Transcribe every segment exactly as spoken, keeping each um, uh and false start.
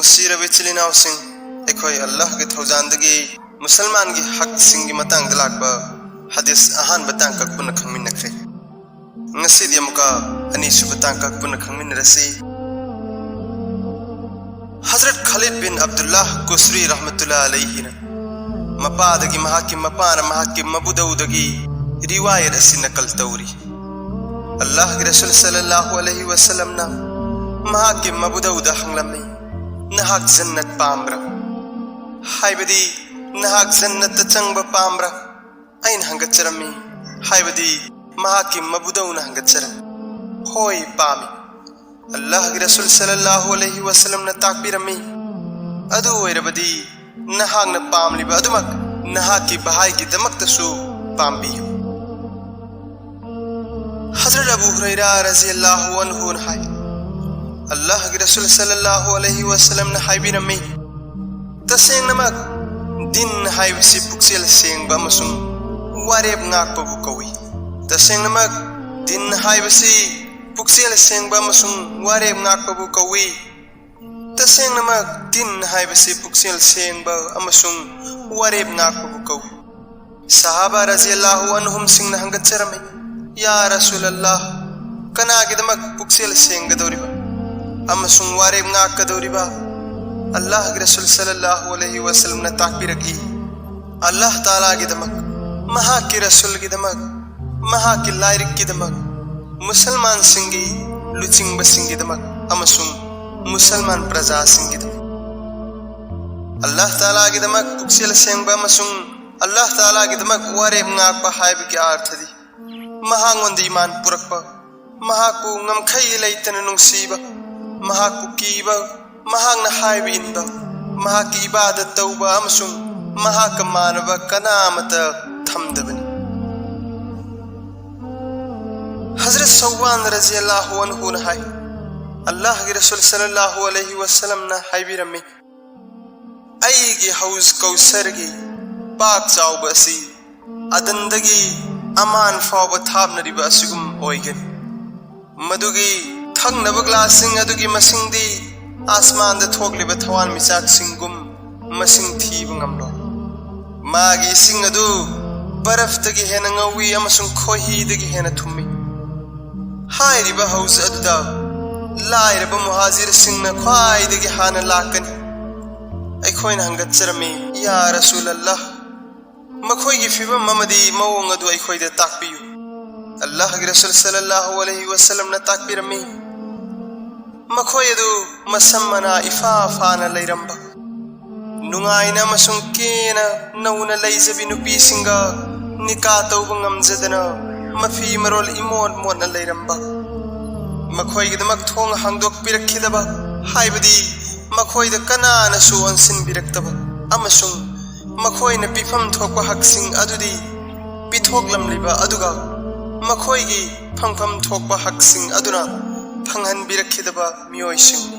ꯅꯨꯡꯁꯤꯔꯕ ꯏꯆꯤꯜ ꯏꯅꯥꯎꯁꯤꯡ, ꯑꯩꯈꯣꯏ ꯑꯜꯂꯥꯍꯒꯤ ꯊꯧꯖꯥꯟꯗꯒꯤ ꯃꯨꯁꯜꯃꯥꯟꯒꯤ ꯍꯛꯁꯤꯡꯒꯤ ꯃꯇꯥꯡꯗ ꯂꯥꯛꯄ ꯍꯗꯤꯁ ꯑꯍꯥꯟꯕ ꯇꯥꯡꯀꯛ ꯄꯨꯟꯅ ꯈꯪꯃꯤꯟꯅꯈ꯭ꯔꯦ꯫ ꯉꯁꯤꯗꯤ ꯑꯃꯨꯛꯀ ꯑꯅꯤꯁꯨꯕ ꯇꯥꯡꯀꯛ ꯄꯨꯟꯅ ꯈꯪꯃꯤꯟꯅꯔꯁꯤ꯫ ꯍꯖꯔꯠ ꯈꯥꯂꯤꯗ ꯕꯤꯟ ꯑꯕꯗꯨꯜꯂꯥꯍ ꯀꯨꯁꯔꯤ ꯔꯍꯃꯇꯨꯜꯂꯥ ꯑꯂꯩꯍꯤꯅ ꯃꯄꯥꯗꯒꯤ, ꯃꯍꯥꯛꯀꯤ ꯃꯄꯥꯅ ꯃꯍꯥꯛꯀꯤ ꯃꯕꯨꯗꯧꯗꯒꯤ ꯔꯤꯋꯥꯌꯠ ꯑꯁꯤ ꯅꯀꯜ ꯇꯧꯔꯤ꯫ ꯑꯜꯂꯥꯍꯒꯤ ꯔꯁꯨꯜ ꯁꯜꯂꯜꯂꯥꯍꯨ ꯑꯂꯩꯍꯤ ꯋꯁꯜꯂꯝꯅ ꯃꯍꯥꯛꯀꯤ ꯃꯕꯨꯗꯧꯗ ꯍꯪꯂꯝꯃꯤ, "ꯅꯍꯥꯛ ꯖꯟꯅꯠ ꯄꯥꯝꯕ꯭ꯔꯥ? ꯍꯥꯏꯕꯗꯤ, ꯅꯍꯥꯛ ꯖꯟꯅꯠꯇ ꯆꯪꯕ ꯄꯥꯝꯕ꯭ꯔꯥ?" ꯑꯩꯅ ꯍꯪꯒꯠꯆꯔꯝꯃꯤ, ꯍꯥꯏꯕꯗꯤ ꯃꯍꯥꯛꯀꯤ ꯃꯕꯨꯗꯧꯅ ꯍꯪꯒꯠꯆꯔꯝꯃꯤ꯫ "ꯍꯣꯏ, ꯄꯥꯝꯃꯤ꯫" ꯑꯜꯂꯥꯍꯒꯤ ꯔꯁꯨꯜ ꯁꯜꯂꯜꯂꯥꯍꯨ ꯑꯂꯩꯍꯤ ꯋꯁꯜꯂꯝꯅ ꯇꯥꯛꯄꯤꯔꯝꯃꯤ, "ꯑꯗꯨ ꯑꯣꯏꯔꯕꯗꯤ ꯅꯍꯥꯛꯅ ꯄꯥꯝꯂꯤꯕ ꯑꯗꯨꯃꯛ ꯅꯍꯥꯛꯀꯤ ꯚꯥꯏꯒꯤꯗꯃꯛꯇꯁꯨ ꯄꯥꯝꯕꯤꯌꯨ꯫" ꯍꯖꯔꯠ ꯑꯕꯨ ꯍꯨꯔꯩꯔꯥ ꯔꯖꯤꯌꯜꯂꯥꯍꯨ ꯑꯟꯍꯨꯅ ꯍꯥꯏ, ꯑꯜꯂꯥꯍꯒꯤ ꯔꯁꯨꯜ ꯁꯜꯂꯜꯂꯥꯍꯨ ꯑꯂꯩꯍꯤ ꯋꯁꯜꯂꯝꯅ ꯍꯥꯏꯕꯤꯔꯝꯃꯤ, "ꯇꯁꯦꯡꯅꯃꯛ ꯗꯤꯟ ꯍꯥꯏꯕꯁꯤ ꯄꯨꯛꯆꯦꯜ ꯁꯦꯡꯕ ꯑꯃꯁꯨꯡ ꯋꯥꯔꯦꯞ ꯉꯥꯛꯄꯕꯨ ꯀꯧꯏ꯫ ꯇꯁꯦꯡꯅꯃꯛ ꯗꯤꯟ ꯍꯥꯏꯕꯁꯤ ꯄꯨꯛꯆꯦꯜ ꯁꯦꯡꯕ ꯑꯃꯁꯨꯡ ꯋꯥꯔꯦꯞ ꯉꯥꯛꯄꯕꯨ ꯀꯧꯏ꯫ ꯇꯁꯦꯡꯅꯃꯛ ꯗꯤꯟ ꯍꯥꯏꯕꯁꯤ ꯄꯨꯛꯆꯦꯜ ꯁꯦꯡꯕ ꯑꯃꯁꯨꯡ ꯋꯥꯔꯦꯞ ꯉꯥꯛꯄꯕꯨ ꯀꯧꯏ꯫" ꯁꯍꯥꯕꯥ ꯔꯖꯤꯌꯜꯂꯥꯍꯨ ꯑꯟꯍꯨꯝꯁꯤꯡꯅ ꯍꯪꯒꯠꯆꯔꯝꯃꯤ, "ꯌꯥ ꯔꯁꯨꯂꯜꯂꯥꯍ, ꯀꯅꯥꯒꯤꯗꯃꯛ ꯄꯨꯛꯆꯦꯜ ꯁꯦꯡꯒꯗꯧꯔꯤꯕ ꯑꯃꯁꯨꯡ ꯋꯥꯔꯦꯞ ꯉꯥꯛꯀꯗꯧꯔꯤꯕ?" ꯑꯜꯂꯥꯍꯒꯤ ꯔꯁꯨꯜ ꯁꯜꯂꯜꯂꯥꯍꯨ ꯑꯂꯩꯍꯤ ꯋꯁꯜꯂꯝꯅ ꯇꯥꯛꯄꯤꯔꯛꯏ, "ꯑꯜꯂꯥꯍ ꯇꯥꯂꯥꯒꯤꯗꯃꯛ, ꯃꯍꯥꯛꯀꯤ ꯔꯁꯨꯜꯒꯤꯗꯃꯛ, ꯃꯍꯥꯛꯀꯤ ꯂꯥꯏꯔꯤꯛꯀꯤꯗꯃꯛ, ꯃꯨꯁꯜꯃꯥꯟꯁꯤꯡꯒꯤ ꯂꯨꯆꯤꯡꯕꯁꯤꯡꯒꯤꯗꯃꯛ ꯑꯃꯁꯨꯡ ꯃꯨꯁꯜꯃꯥꯟ ꯄ꯭ꯔꯖꯥꯁꯤꯡꯒꯤꯗꯃꯛ꯫" ꯑꯜꯂꯥꯍ ꯇꯥꯂꯥꯒꯤꯗꯃꯛ ꯄꯨꯛꯆꯦꯜ ꯁꯦꯡꯕ ꯑꯃꯁꯨꯡ ꯑꯜꯂꯥꯍ ꯇꯥꯂꯥꯒꯤꯗꯃꯛ ꯋꯥꯔꯦꯞ ꯉꯥꯛꯄ ꯍꯥꯏꯕꯒꯤ ꯑꯥꯔꯊꯗꯤ ꯃꯍꯥꯛꯉꯣꯟꯗ ꯏꯃꯥꯟ ꯄꯨꯔꯛꯄ, ꯃꯍꯥꯛꯄꯨ ꯉꯝꯈꯩ ꯂꯩꯇꯅ ꯅꯨꯡꯁꯤꯕ, ꯃꯍꯥꯛꯄꯨ ꯀꯤꯕ, ꯃꯍꯥꯛꯅ ꯍꯥꯏꯕ ꯏꯟꯕ, ꯃꯍꯥꯛꯀꯤ ꯏꯕꯥꯗꯠ ꯇꯧꯕ ꯑꯃꯁꯨꯡ ꯃꯍꯥꯛꯀ ꯃꯥꯟꯅꯕ ꯀꯅꯥ ꯑꯃꯠꯇ ꯊꯝꯗꯕꯅꯤ꯫ ꯍꯖꯔꯠ ꯁꯧꯕꯥꯟ ꯔꯖꯤꯌꯜꯂꯥꯍꯨ ꯑꯟꯍꯨꯅ ꯍꯥꯏ, ꯑꯜꯂꯥꯍꯒꯤ ꯔꯁꯨꯜ ꯁꯜꯂꯜꯂꯥꯍꯨ ꯑꯂꯩꯍꯤ ꯋꯁꯜꯂꯝꯅ ꯍꯥꯏꯕꯤꯔꯝꯃꯤ, "ꯑꯩꯒꯤ ꯍꯧꯖ ꯀꯧꯁꯔꯒꯤ ꯄꯥꯛ ꯆꯥꯎꯕ ꯑꯁꯤ ꯑꯗꯟꯗꯒꯤ ꯑꯃꯥꯟ ꯐꯥꯎꯕ ꯊꯥꯞꯅꯔꯤꯕ ꯑꯁꯤꯒꯨꯝ ꯑꯣꯏꯒꯅꯤ꯫ ꯃꯗꯨꯒꯤ ꯊꯛꯅꯕ ꯒ꯭ꯂꯥꯁꯁꯤꯡ ꯑꯗꯨꯒꯤ ꯃꯁꯤꯡꯗꯤ ꯑꯁꯃꯥꯟꯗ ꯊꯣꯛꯂꯤꯕ ꯊꯋꯥꯟꯃꯤꯆꯥꯛꯁꯤꯡꯒꯨꯝ ꯃꯁꯤꯡ ꯊꯤꯕ ꯉꯝꯂꯣꯏ꯫ ꯃꯥꯒꯤ ꯏꯁꯤꯡ ꯑꯗꯨ ꯕꯔꯐꯇꯒꯤ ꯍꯦꯟꯅ ꯉꯧꯏ ꯑꯃꯁꯨꯡ ꯈꯣꯏꯍꯤꯗꯒꯤ ꯍꯦꯟꯅ ꯊꯨꯝꯃꯤ꯫ ꯍꯥꯏꯔꯤꯕ ꯍꯧꯖ ꯑꯗꯨꯗ ꯂꯥꯏꯔꯕ ꯃꯨꯍꯥꯖꯤꯔꯁꯤꯡꯅ ꯈ꯭ꯋꯥꯏꯗꯒꯤ ꯍꯥꯟꯅ ꯂꯥꯛꯀꯅꯤ꯫ ꯑꯩꯈꯣꯏꯅ ꯍꯪꯒꯠꯆꯔꯝꯃꯤ, "ꯌꯥ ꯔꯁꯨꯂꯜꯂꯥꯍ, ꯃꯈꯣꯏꯒꯤ ꯐꯤꯕꯝ ꯑꯃꯗꯤ ꯃꯑꯣꯡ ꯑꯗꯨ ꯑꯩꯈꯣꯏꯗ ꯇꯥꯛꯄꯤꯌꯨ꯫" ꯑꯜꯂꯥꯍꯒꯤ ꯔꯁꯨꯜ ꯁꯜꯂꯜꯂꯥꯍꯨ ꯑꯂꯩꯍꯤ ꯋꯁꯜꯂꯝꯅ ꯇꯥꯛꯄꯤꯔꯝꯃꯤ, "ꯃꯈꯣꯏ ꯑꯗꯨ ꯃꯁꯝ ꯃꯅꯥ ꯏꯐꯥ ꯐꯥꯅ ꯂꯩꯔꯝꯕ, ꯅꯨꯡꯉꯥꯏꯅ ꯑꯃꯁꯨꯡ ꯀꯦꯅ ꯅꯧꯅ ꯂꯩꯖꯕꯤ ꯅꯨꯄꯤꯁꯤꯡꯒ ꯅꯤꯀꯥ ꯇꯧꯕ ꯉꯝꯖꯗꯅ ꯃꯐꯤ ꯃꯔꯣꯜ ꯏꯃꯣꯠ ꯃꯣꯠꯅ ꯂꯩꯔꯝꯕ, ꯃꯈꯣꯏꯒꯤꯗꯃꯛ ꯊꯣꯡ ꯍꯥꯡꯗꯣꯛꯄꯤꯔꯛꯈꯤꯗꯕ, ꯍꯥꯏꯕꯗꯤ ꯃꯈꯣꯏꯗ ꯀꯅꯥꯅꯁꯨ ꯑꯣꯟꯁꯤꯟꯕꯤꯔꯛꯇꯕ, ꯑꯃꯁꯨꯡ ꯃꯈꯣꯏꯅ ꯄꯤꯐꯝ ꯊꯣꯛꯄ ꯍꯛꯁꯤꯡ ꯑꯗꯨꯗꯤ ꯄꯤꯊꯣꯛꯂꯝꯂꯤꯕ ꯑꯗꯨꯒ ꯃꯈꯣꯏꯒꯤ ꯐꯪꯐꯝ ꯊꯣꯛꯄ ꯍꯛꯁꯤꯡ ꯑꯗꯨꯅ ꯐꯪꯍꯟꯕꯤꯔꯛꯈꯤꯗꯕ ꯃꯤꯑꯣꯏꯁꯤꯡꯅꯤ꯫"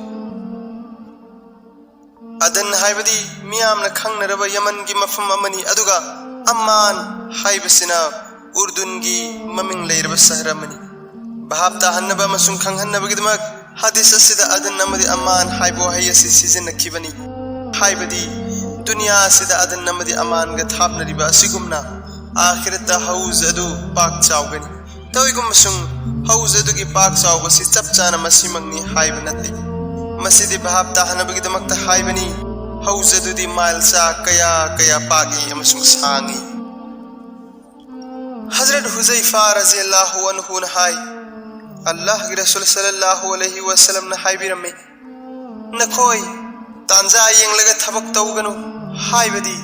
ꯑꯗꯟ ꯍꯥꯏꯕꯗꯤ ꯃꯤꯌꯥꯝꯅ ꯈꯪꯅꯔꯕ ꯌꯃꯟꯒꯤ ꯃꯐꯝ ꯑꯃꯅꯤ, ꯑꯗꯨꯒ ꯑꯝꯃꯥꯟ ꯍꯥꯏꯕꯁꯤꯅ ꯎꯔꯗꯨꯟꯒꯤ ꯃꯃꯤꯡ ꯂꯩꯔꯕ ꯁꯍꯔ ꯑꯃꯅꯤ꯫ ꯚꯥꯞ ꯇꯥꯍꯟꯅꯕ ꯑꯃꯁꯨꯡ ꯈꯪꯍꯟꯅꯕꯒꯤꯗꯃꯛ ꯍꯗꯤꯁ ꯑꯁꯤꯗ ꯑꯗꯟ ꯑꯃꯗꯤ ꯑꯝꯃꯥꯟ ꯍꯥꯏꯕ ꯋꯥꯍꯩ ꯑꯁꯤ ꯁꯤꯖꯤꯟꯅꯈꯤꯕꯅꯤ, ꯍꯥꯏꯕꯗꯤ ꯗꯨꯅꯤꯌꯥ ꯑꯁꯤꯗ ꯑꯗꯟ ꯑꯃꯗꯤ ꯑꯝꯃꯥꯟꯒ ꯊꯥꯞꯅꯔꯤꯕ ꯑꯁꯤꯒꯨꯝꯅ ꯑꯥꯈꯤꯔꯠꯇ ꯍꯧꯖ ꯑꯗꯨ ꯄꯥꯛ ꯆꯥꯎꯒꯅꯤ꯫ ꯇꯧꯏꯒꯨꯝꯕꯁꯨꯡ ꯍꯧꯖ ꯑꯗꯨꯒꯤ ꯄꯥꯛ ꯆꯥꯎꯕꯁꯤ ꯆꯞ ꯆꯥꯅ ꯃꯁꯤꯃꯛꯅꯤ ꯍꯥꯏꯕ ꯅꯠꯇꯦ꯫ ꯃꯁꯤꯗꯤ ꯚꯥꯞ ꯇꯥꯍꯟꯅꯕꯒꯤꯗꯃꯛꯇ ꯍꯥꯏꯕꯅꯤ, ꯍꯧꯖ ꯑꯗꯨꯗꯤ ꯃꯥꯏꯜ ꯆꯥ ꯀꯌꯥ ꯀꯌꯥ ꯄꯥꯛꯏ ꯑꯃꯁꯨꯡ ꯁꯥꯡꯏ꯫ ꯍꯖꯔꯠ ꯍꯨꯖꯩꯐꯥ ꯔꯖꯤꯌꯜꯂꯥꯍꯨ ꯑꯟꯍꯨꯅ ꯍꯥꯏ, ꯑꯜꯂꯥꯍꯒꯤ ꯔꯁꯨꯜ ꯁꯜꯂꯜꯂꯥꯍꯨ ꯑꯂꯩꯍꯤ ꯋꯁꯜꯂꯝꯅ ꯍꯥꯏꯕꯤꯔꯝꯃꯤ, "ꯅꯈꯣꯏ ꯇꯥꯟꯖꯥ ꯌꯦꯡꯂꯒ ꯊꯕꯛ ꯇꯧꯒꯅꯨ, ꯍꯥꯏꯕꯗꯤ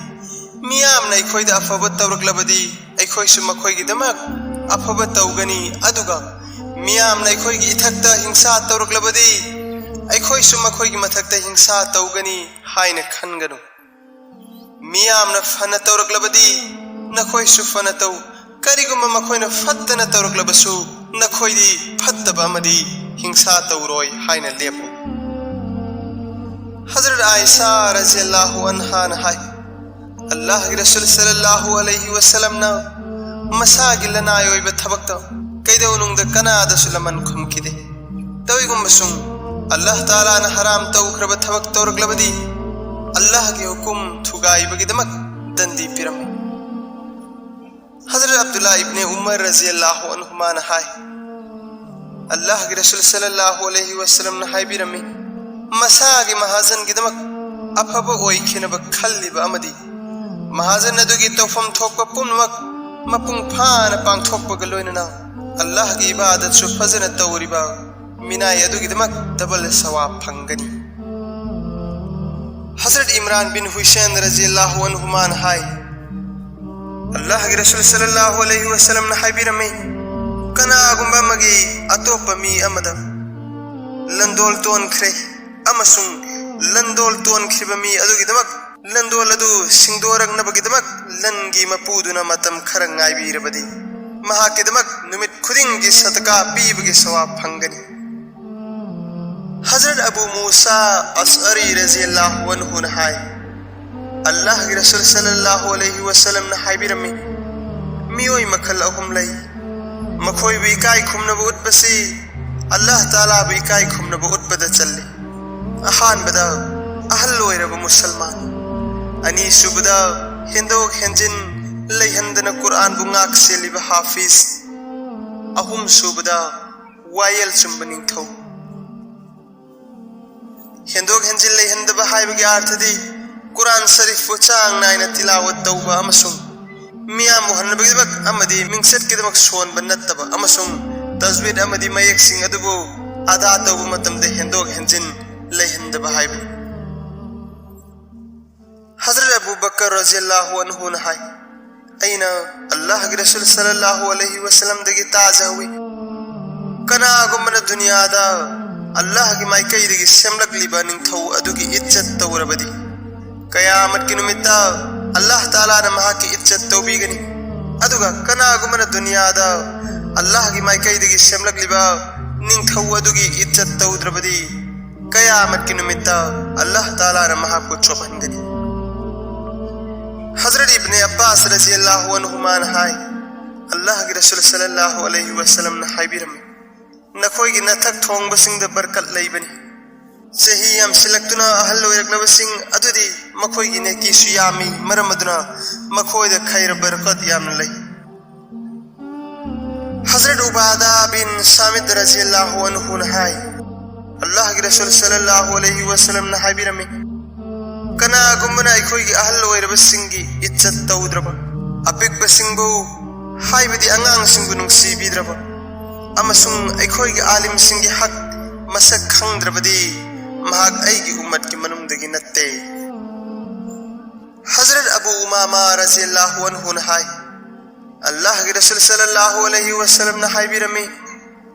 ꯃꯤꯌꯥꯝꯅ ꯑꯩꯈꯣꯏꯗ ꯑꯐꯕ ꯇꯧꯔꯛꯂꯕꯗꯤ ꯑꯩꯈꯣꯏꯁꯨ ꯃꯈꯣꯏꯒꯤꯗꯃꯛ ꯑꯐꯕ ꯇꯧꯒꯅꯤ, ꯑꯗꯨꯒ ꯃꯤꯌꯥꯝꯅ ꯑꯩꯈꯣꯏꯒꯤ ꯏꯊꯛꯇ ꯍꯤꯡꯁꯥ ꯇꯧꯔꯛꯂꯕꯗꯤ ꯑꯩꯈꯣꯏꯁꯨ ꯃꯈꯣꯏꯒꯤ ꯃꯊꯛꯇ ꯍꯤꯡꯁꯥ ꯇꯧꯒꯅꯤ ꯍꯥꯏꯅ ꯈꯟꯒꯅꯨ꯫ ꯃꯤꯌꯥꯝꯅ ꯐꯅ ꯇꯧꯔꯛꯂꯕꯗꯤ ꯅꯈꯣꯏꯁꯨ ꯐꯅ ꯇꯧ꯫ ꯀꯔꯤꯒꯨꯝꯕ ꯃꯈꯣꯏꯅ ꯐꯠꯇꯅ ꯇꯧꯔꯛꯂꯕꯁꯨ ꯅꯈꯣꯏꯗꯤ ꯐꯠꯇꯕ ꯑꯃꯗꯤ ꯍꯤꯡꯁꯥ ꯇꯧꯔꯣꯏ ꯍꯥꯏꯅ ꯂꯦꯞꯄꯨ꯫" ꯍꯖꯔꯠ ꯑꯥꯏꯁꯥ ꯔꯖꯤꯌꯜꯂꯥꯍꯨ ꯑꯟꯍꯥꯅ ꯍꯥꯏ, ꯑꯜꯂꯥꯍꯒꯤ ꯔꯁꯨꯜ ꯁꯜꯂꯜꯂꯥꯍꯨ ꯑꯂꯩꯍꯤ ꯋꯁꯜꯂꯝꯅ ꯃꯁꯥꯒꯤ ꯂꯅꯥꯏ ꯑꯣꯏꯕ ꯊꯕꯛꯇ ꯀꯩꯗꯧꯅꯨꯡꯗ ꯀꯅꯥꯗꯁꯨ ꯂꯃꯟ ꯈꯨꯝꯈꯤꯗꯦ꯫ ꯇꯧꯏꯒꯨꯝꯕꯁꯨꯡ ꯑꯜꯂꯥꯍ ꯇꯥꯂꯥꯅ ꯍꯔꯥꯝ ꯇꯧꯈ꯭ꯔꯕ ꯊꯕꯛ ꯇꯧꯔꯛꯂꯕꯗꯤ ꯑꯜꯂꯥꯍꯒꯤ ꯍꯨꯀꯨꯝ ꯊꯨꯒꯥꯏꯕꯒꯤꯗꯃꯛ ꯗꯟꯗꯤ ꯄꯤꯔꯝꯃꯤ꯫ ꯍꯖꯔꯠ ꯑꯕꯗꯨꯜꯂꯥ ꯏꯕꯅꯦ ꯎꯃꯔ ꯔꯖꯤꯌꯜꯂꯥꯍꯨ ꯑꯟꯍꯨꯃꯥꯅ ꯍꯥꯏ, ꯑꯜꯂꯥꯍꯒꯤ ꯔꯁꯨꯜ ꯁꯜꯂꯜꯂꯥꯍꯨ ꯑꯂꯩꯍꯤ ꯋꯁꯜꯂꯝꯅ ꯍꯥꯏꯕꯤꯔꯝꯃꯤ, ꯃꯁꯥꯒꯤ ꯃꯍꯥꯖꯟꯒꯤꯗꯃꯛ ꯑꯐꯕ ꯑꯣꯏꯈꯤꯅꯕ ꯈꯜꯂꯤꯕ ꯑꯃꯗꯤ ꯃꯍꯥꯖꯟ ꯑꯗꯨꯒꯤ ꯇꯧꯐꯝ ꯊꯣꯛꯄ ꯄꯨꯝꯅꯃꯛ ꯃꯄꯨꯡ ꯐꯥꯅ ꯄꯥꯡꯊꯣꯛꯄꯒ ꯂꯣꯏꯅꯅ ꯑꯜꯂꯥꯍꯒꯤ ꯏꯕꯥꯗꯠꯁꯨ ꯐꯖꯅ ꯇꯧꯔꯤꯕ ꯃꯤꯅꯥꯏ ꯑꯗꯨꯒꯤꯗꯃꯛ ꯗꯕꯜ ꯁꯋꯥꯕ ꯐꯪꯒꯅꯤ꯫ ꯍꯖꯔꯠ ꯏꯝꯔꯥꯟ ꯕꯤꯟ ꯍꯨꯁꯦꯟ ꯔꯖꯤꯌꯜꯂꯥꯍꯨ ꯑꯟꯍꯨꯃꯥꯅ ꯍꯥꯏ, ꯑꯜꯂꯥꯍꯒꯤ ꯔꯁꯨꯜ ꯁꯜꯂꯜꯂꯥꯍꯨ ꯑꯂꯩꯍꯤ ꯋꯁꯜꯂꯝꯅ ꯍꯥꯏꯕꯤꯔꯝꯃꯤ, ꯀꯅꯥꯒꯨꯝꯕ ꯑꯃꯒꯤ ꯑꯇꯣꯞꯄ ꯃꯤ ꯑꯃꯗ ꯂꯟꯗꯣꯜ ꯇꯣꯟꯈ꯭ꯔꯦ ꯑꯃꯁꯨꯡ ꯂꯟꯗꯣꯜ ꯇꯣꯟꯈ꯭ꯔꯤꯕ ꯃꯤ ꯑꯗꯨꯒꯤꯗꯃꯛ ꯂꯟꯗꯣꯜ ꯑꯗꯨ ꯁꯤꯡꯗꯣꯔꯛꯅꯕꯒꯤꯗꯃꯛ ꯂꯟꯒꯤ ꯃꯄꯨꯗꯨꯅ ꯃꯇꯝ ꯈꯔ ꯉꯥꯏꯕꯤꯔꯕꯗꯤ ꯃꯍꯥꯛꯀꯤꯗꯃꯛ ꯅꯨꯃꯤꯠ ꯈꯨꯗꯤꯡꯒꯤ ꯁꯗꯀꯥ ꯄꯤꯕꯒꯤ ꯁꯋꯥꯕ ꯐꯪꯒꯅꯤ꯫ ꯍꯖꯔꯠ ꯑꯕꯨ ꯃꯨꯁꯥ ꯑꯁꯑꯔꯤ ꯔꯖꯤꯌꯜꯂꯥꯍꯨ ꯑꯟꯍꯨꯅ ꯍꯥꯏ, ꯑꯜꯂꯥꯍꯒꯤ ꯔꯁꯨꯜ ꯁꯜꯂꯜꯂꯥꯍꯨ ꯑꯂꯩꯍꯤ ꯋꯁꯜꯂꯝꯅ ꯍꯥꯏꯕꯤꯔꯝꯃꯤ, ꯃꯤꯑꯣꯏ ꯃꯈꯜ ꯑꯍꯨꯝ ꯂꯩ꯫ ꯃꯈꯣꯏꯕꯨ ꯏꯀꯥꯏ ꯈꯨꯝꯅꯕ ꯎꯠꯄꯁꯤ ꯑꯜꯂꯥꯍ ꯇꯥꯂꯥꯕꯨ ꯏꯀꯥꯏ ꯈꯨꯝꯅꯕ ꯎꯠꯄꯗ ꯆꯜꯂꯤ꯫ ꯑꯍꯥꯟꯕꯗ, ꯑꯍꯜ ꯑꯣꯏꯔꯕ ꯃꯨꯁꯜꯃꯥꯟ꯫ ꯑꯅꯤꯁꯨꯕꯗ, ꯍꯦꯟꯗꯣꯛ ꯍꯦꯟꯖꯤꯟ ꯂꯩꯍꯟꯗꯅ ꯀꯨꯔꯑꯥꯟꯕꯨ ꯉꯥꯛ ꯁꯦꯜꯂꯤꯕ ꯍꯥꯐꯤꯖ꯫ ꯑꯍꯨꯝꯁꯨꯕꯗ, ꯋꯥꯌꯦꯜ ꯆꯨꯝꯕ ꯅꯤꯡꯊꯧ꯫ ꯍꯦꯟꯗꯣꯛ ꯍꯦꯟꯖꯤꯟ ꯂꯩꯍꯟꯗꯕ ꯍꯥꯏꯕꯒꯤ ꯑꯥꯔꯊꯗꯤ ꯀꯨꯔꯥꯟ ꯁꯔꯤꯐꯄꯨ ꯆꯥꯡ ꯅꯥꯏꯅ ꯇꯤꯂꯥꯋꯠ ꯇꯧꯕ ꯑꯃꯁꯨꯡ ꯃꯤꯌꯥꯝ ꯎꯍꯟꯅꯕꯒꯤꯗꯃꯛ ꯑꯃꯗꯤ ꯃꯤꯡꯆꯠꯀꯤꯗꯃꯛ ꯁꯣꯟꯕ ꯅꯠꯇꯕ ꯑꯃꯁꯨꯡ ꯇꯖꯋꯤꯗ ꯑꯃꯗꯤ ꯃꯌꯦꯛꯁꯤꯡ ꯑꯗꯨꯕꯨ ꯑꯗꯥ ꯇꯧꯕ ꯃꯇꯝꯗ ꯍꯦꯟꯗꯣꯛ ꯍꯦꯟꯖꯤꯟ ꯂꯩꯍꯟꯗꯕ ꯍꯥꯏꯕꯅꯤ꯫ ꯍꯖꯔꯠ ꯑꯕꯨ ꯕꯀꯔ ꯔꯖꯤꯌꯜꯂꯥꯍꯨ ꯑꯟꯍꯨꯅ ꯍꯥꯏ, ꯑꯩꯅ ꯑꯜꯂꯥꯍꯒꯤ ꯔꯁꯨꯜ ꯁꯜꯂꯜꯂꯥꯍꯨ ꯑꯂꯩꯍꯤ ꯋꯁꯜꯂꯝꯗꯒꯤ ꯇꯥꯖꯍꯧꯏ, ꯀꯅꯥꯒꯨꯝꯕꯅ ꯗꯨꯅꯤꯌꯥꯗ ꯑꯜꯂꯥꯍꯒꯤ ꯃꯥꯏꯀꯩꯗꯒꯤ ꯁꯦꯝꯂꯛꯂꯤꯕ ꯅꯤꯡꯊꯧ ꯑꯗꯨꯒꯤ ꯏꯠꯖꯠ ꯇꯧꯔꯕꯗꯤ ꯀꯌꯥꯃꯠꯀꯤ ꯅꯨꯃꯤꯠꯇ ꯑꯜꯂꯥꯍ ꯇꯥꯂꯥꯅ ꯃꯍꯥꯛꯀꯤ ꯏꯠꯖꯠ ꯇꯧꯕꯤꯒꯅꯤ꯫ ꯑꯗꯨꯒ ꯀꯅꯥꯒꯨꯝꯕꯅ ꯗꯨꯅꯤꯌꯥꯗ ꯑꯜꯂꯥꯍꯒꯤ ꯃꯥꯏꯀꯩꯗꯒꯤ ꯁꯦꯝꯂꯛꯂꯤꯕ ꯅꯤꯡꯊꯧ ꯑꯗꯨꯒꯤ ꯏꯠꯖꯠ ꯇꯧꯗ꯭ꯔꯕꯗꯤ ꯀꯌꯥꯃꯠꯀꯤ ꯅꯨꯃꯤꯠꯇ ꯑꯜꯂꯥꯍ ꯇꯥꯂꯥꯅ ꯃꯍꯥꯛꯄꯨ ꯆꯣꯞꯍꯟꯒꯅꯤ꯫ ꯍꯖꯔꯠ ꯏꯕꯅꯦ ꯑꯕꯥꯁ ꯔꯖꯤꯌꯜꯂꯥꯍꯨ ꯑꯟꯍꯨꯃꯥꯅ ꯍꯥꯏ, ꯑꯜꯂꯥꯍꯒꯤ ꯔꯁꯨꯜ ꯁꯜꯂꯜꯂꯥꯍꯨ ꯑꯂꯩꯍꯤ ꯋꯁꯜꯂꯝꯅ ꯍꯥꯏꯕꯤꯔꯝꯃꯤ, ꯅꯈꯣꯏꯒꯤ ꯅꯊꯛ ꯊꯣꯡꯕꯁꯤꯡꯗ ꯕꯔꯀꯠ ꯂꯩꯕꯅꯤ꯫ ꯆꯍꯤ ꯌꯥꯝꯁꯤꯜꯂꯛꯇꯨꯅ ꯑꯍꯜ ꯑꯣꯏꯔꯛꯂꯕꯁꯤꯡ ꯑꯗꯨꯗꯤ ꯃꯈꯣꯏꯒꯤ ꯅꯦꯀꯤꯁꯨ ꯌꯥꯝꯃꯤ꯫ ꯃꯔꯝ ꯑꯗꯨꯅ ꯃꯈꯣꯏꯗ ꯈꯩꯔ ꯕꯔꯀꯠ ꯌꯥꯝꯅ ꯂꯩ꯫ ꯍꯖꯔꯠ ꯎꯕꯥꯗꯥ ꯕꯤꯟ ꯁꯥꯃꯤꯠ ꯔꯖꯤꯌꯜꯂꯥꯍꯨ ꯑꯟꯍꯨꯅ ꯍꯥꯏ, ꯑꯜꯂꯥꯍꯒꯤ ꯔꯁꯨꯜ ꯁꯜꯂꯜꯂꯥꯍꯨ ꯑꯂꯩꯍꯤ ꯋꯁꯜꯂꯝꯅ ꯍꯥꯏꯕꯤꯔꯝꯃꯤ, "ꯀꯅꯥꯒꯨꯝꯕꯅ ꯑꯩꯈꯣꯏꯒꯤ ꯑꯍꯜ ꯑꯣꯏꯔꯕꯁꯤꯡꯒꯤ ꯏꯖꯠ ꯇꯧꯗ꯭ꯔꯕ, ꯑꯄꯤꯛꯄꯁꯤꯡꯕꯨ, ꯍꯥꯏꯕꯗꯤ ꯑꯉꯥꯡꯁꯤꯡꯕꯨ ꯅꯨꯡꯁꯤꯕꯤꯗ꯭ꯔꯕ, ꯑꯃꯁꯨꯡ ꯑꯩꯈꯣꯏꯒꯤ ꯑꯥꯂꯤꯝꯁꯤꯡꯒꯤ ꯍꯛ ꯃꯁꯛ ꯈꯪꯗ꯭ꯔꯕꯗꯤ ꯃꯍꯥꯛ ꯑꯩꯒꯤ ꯎꯝꯃꯠꯀꯤ ꯃꯅꯨꯡꯗꯒꯤ ꯅꯠꯇꯦ"꯫ ꯍꯖꯔꯠ ꯑꯕꯨ ꯎꯃꯥꯃꯥ ꯔꯖꯤꯌꯜꯂꯥꯍꯨ ꯑꯟꯍꯨꯅ ꯍꯥꯏ, ꯑꯜꯂꯥꯍꯒꯤ ꯔꯁꯨꯜ ꯁꯜꯂꯜꯂꯥꯍꯨ ꯑꯂꯩꯍꯤ ꯋꯁꯜꯂꯝꯅ ꯍꯥꯏꯕꯤꯔꯝꯃꯤ,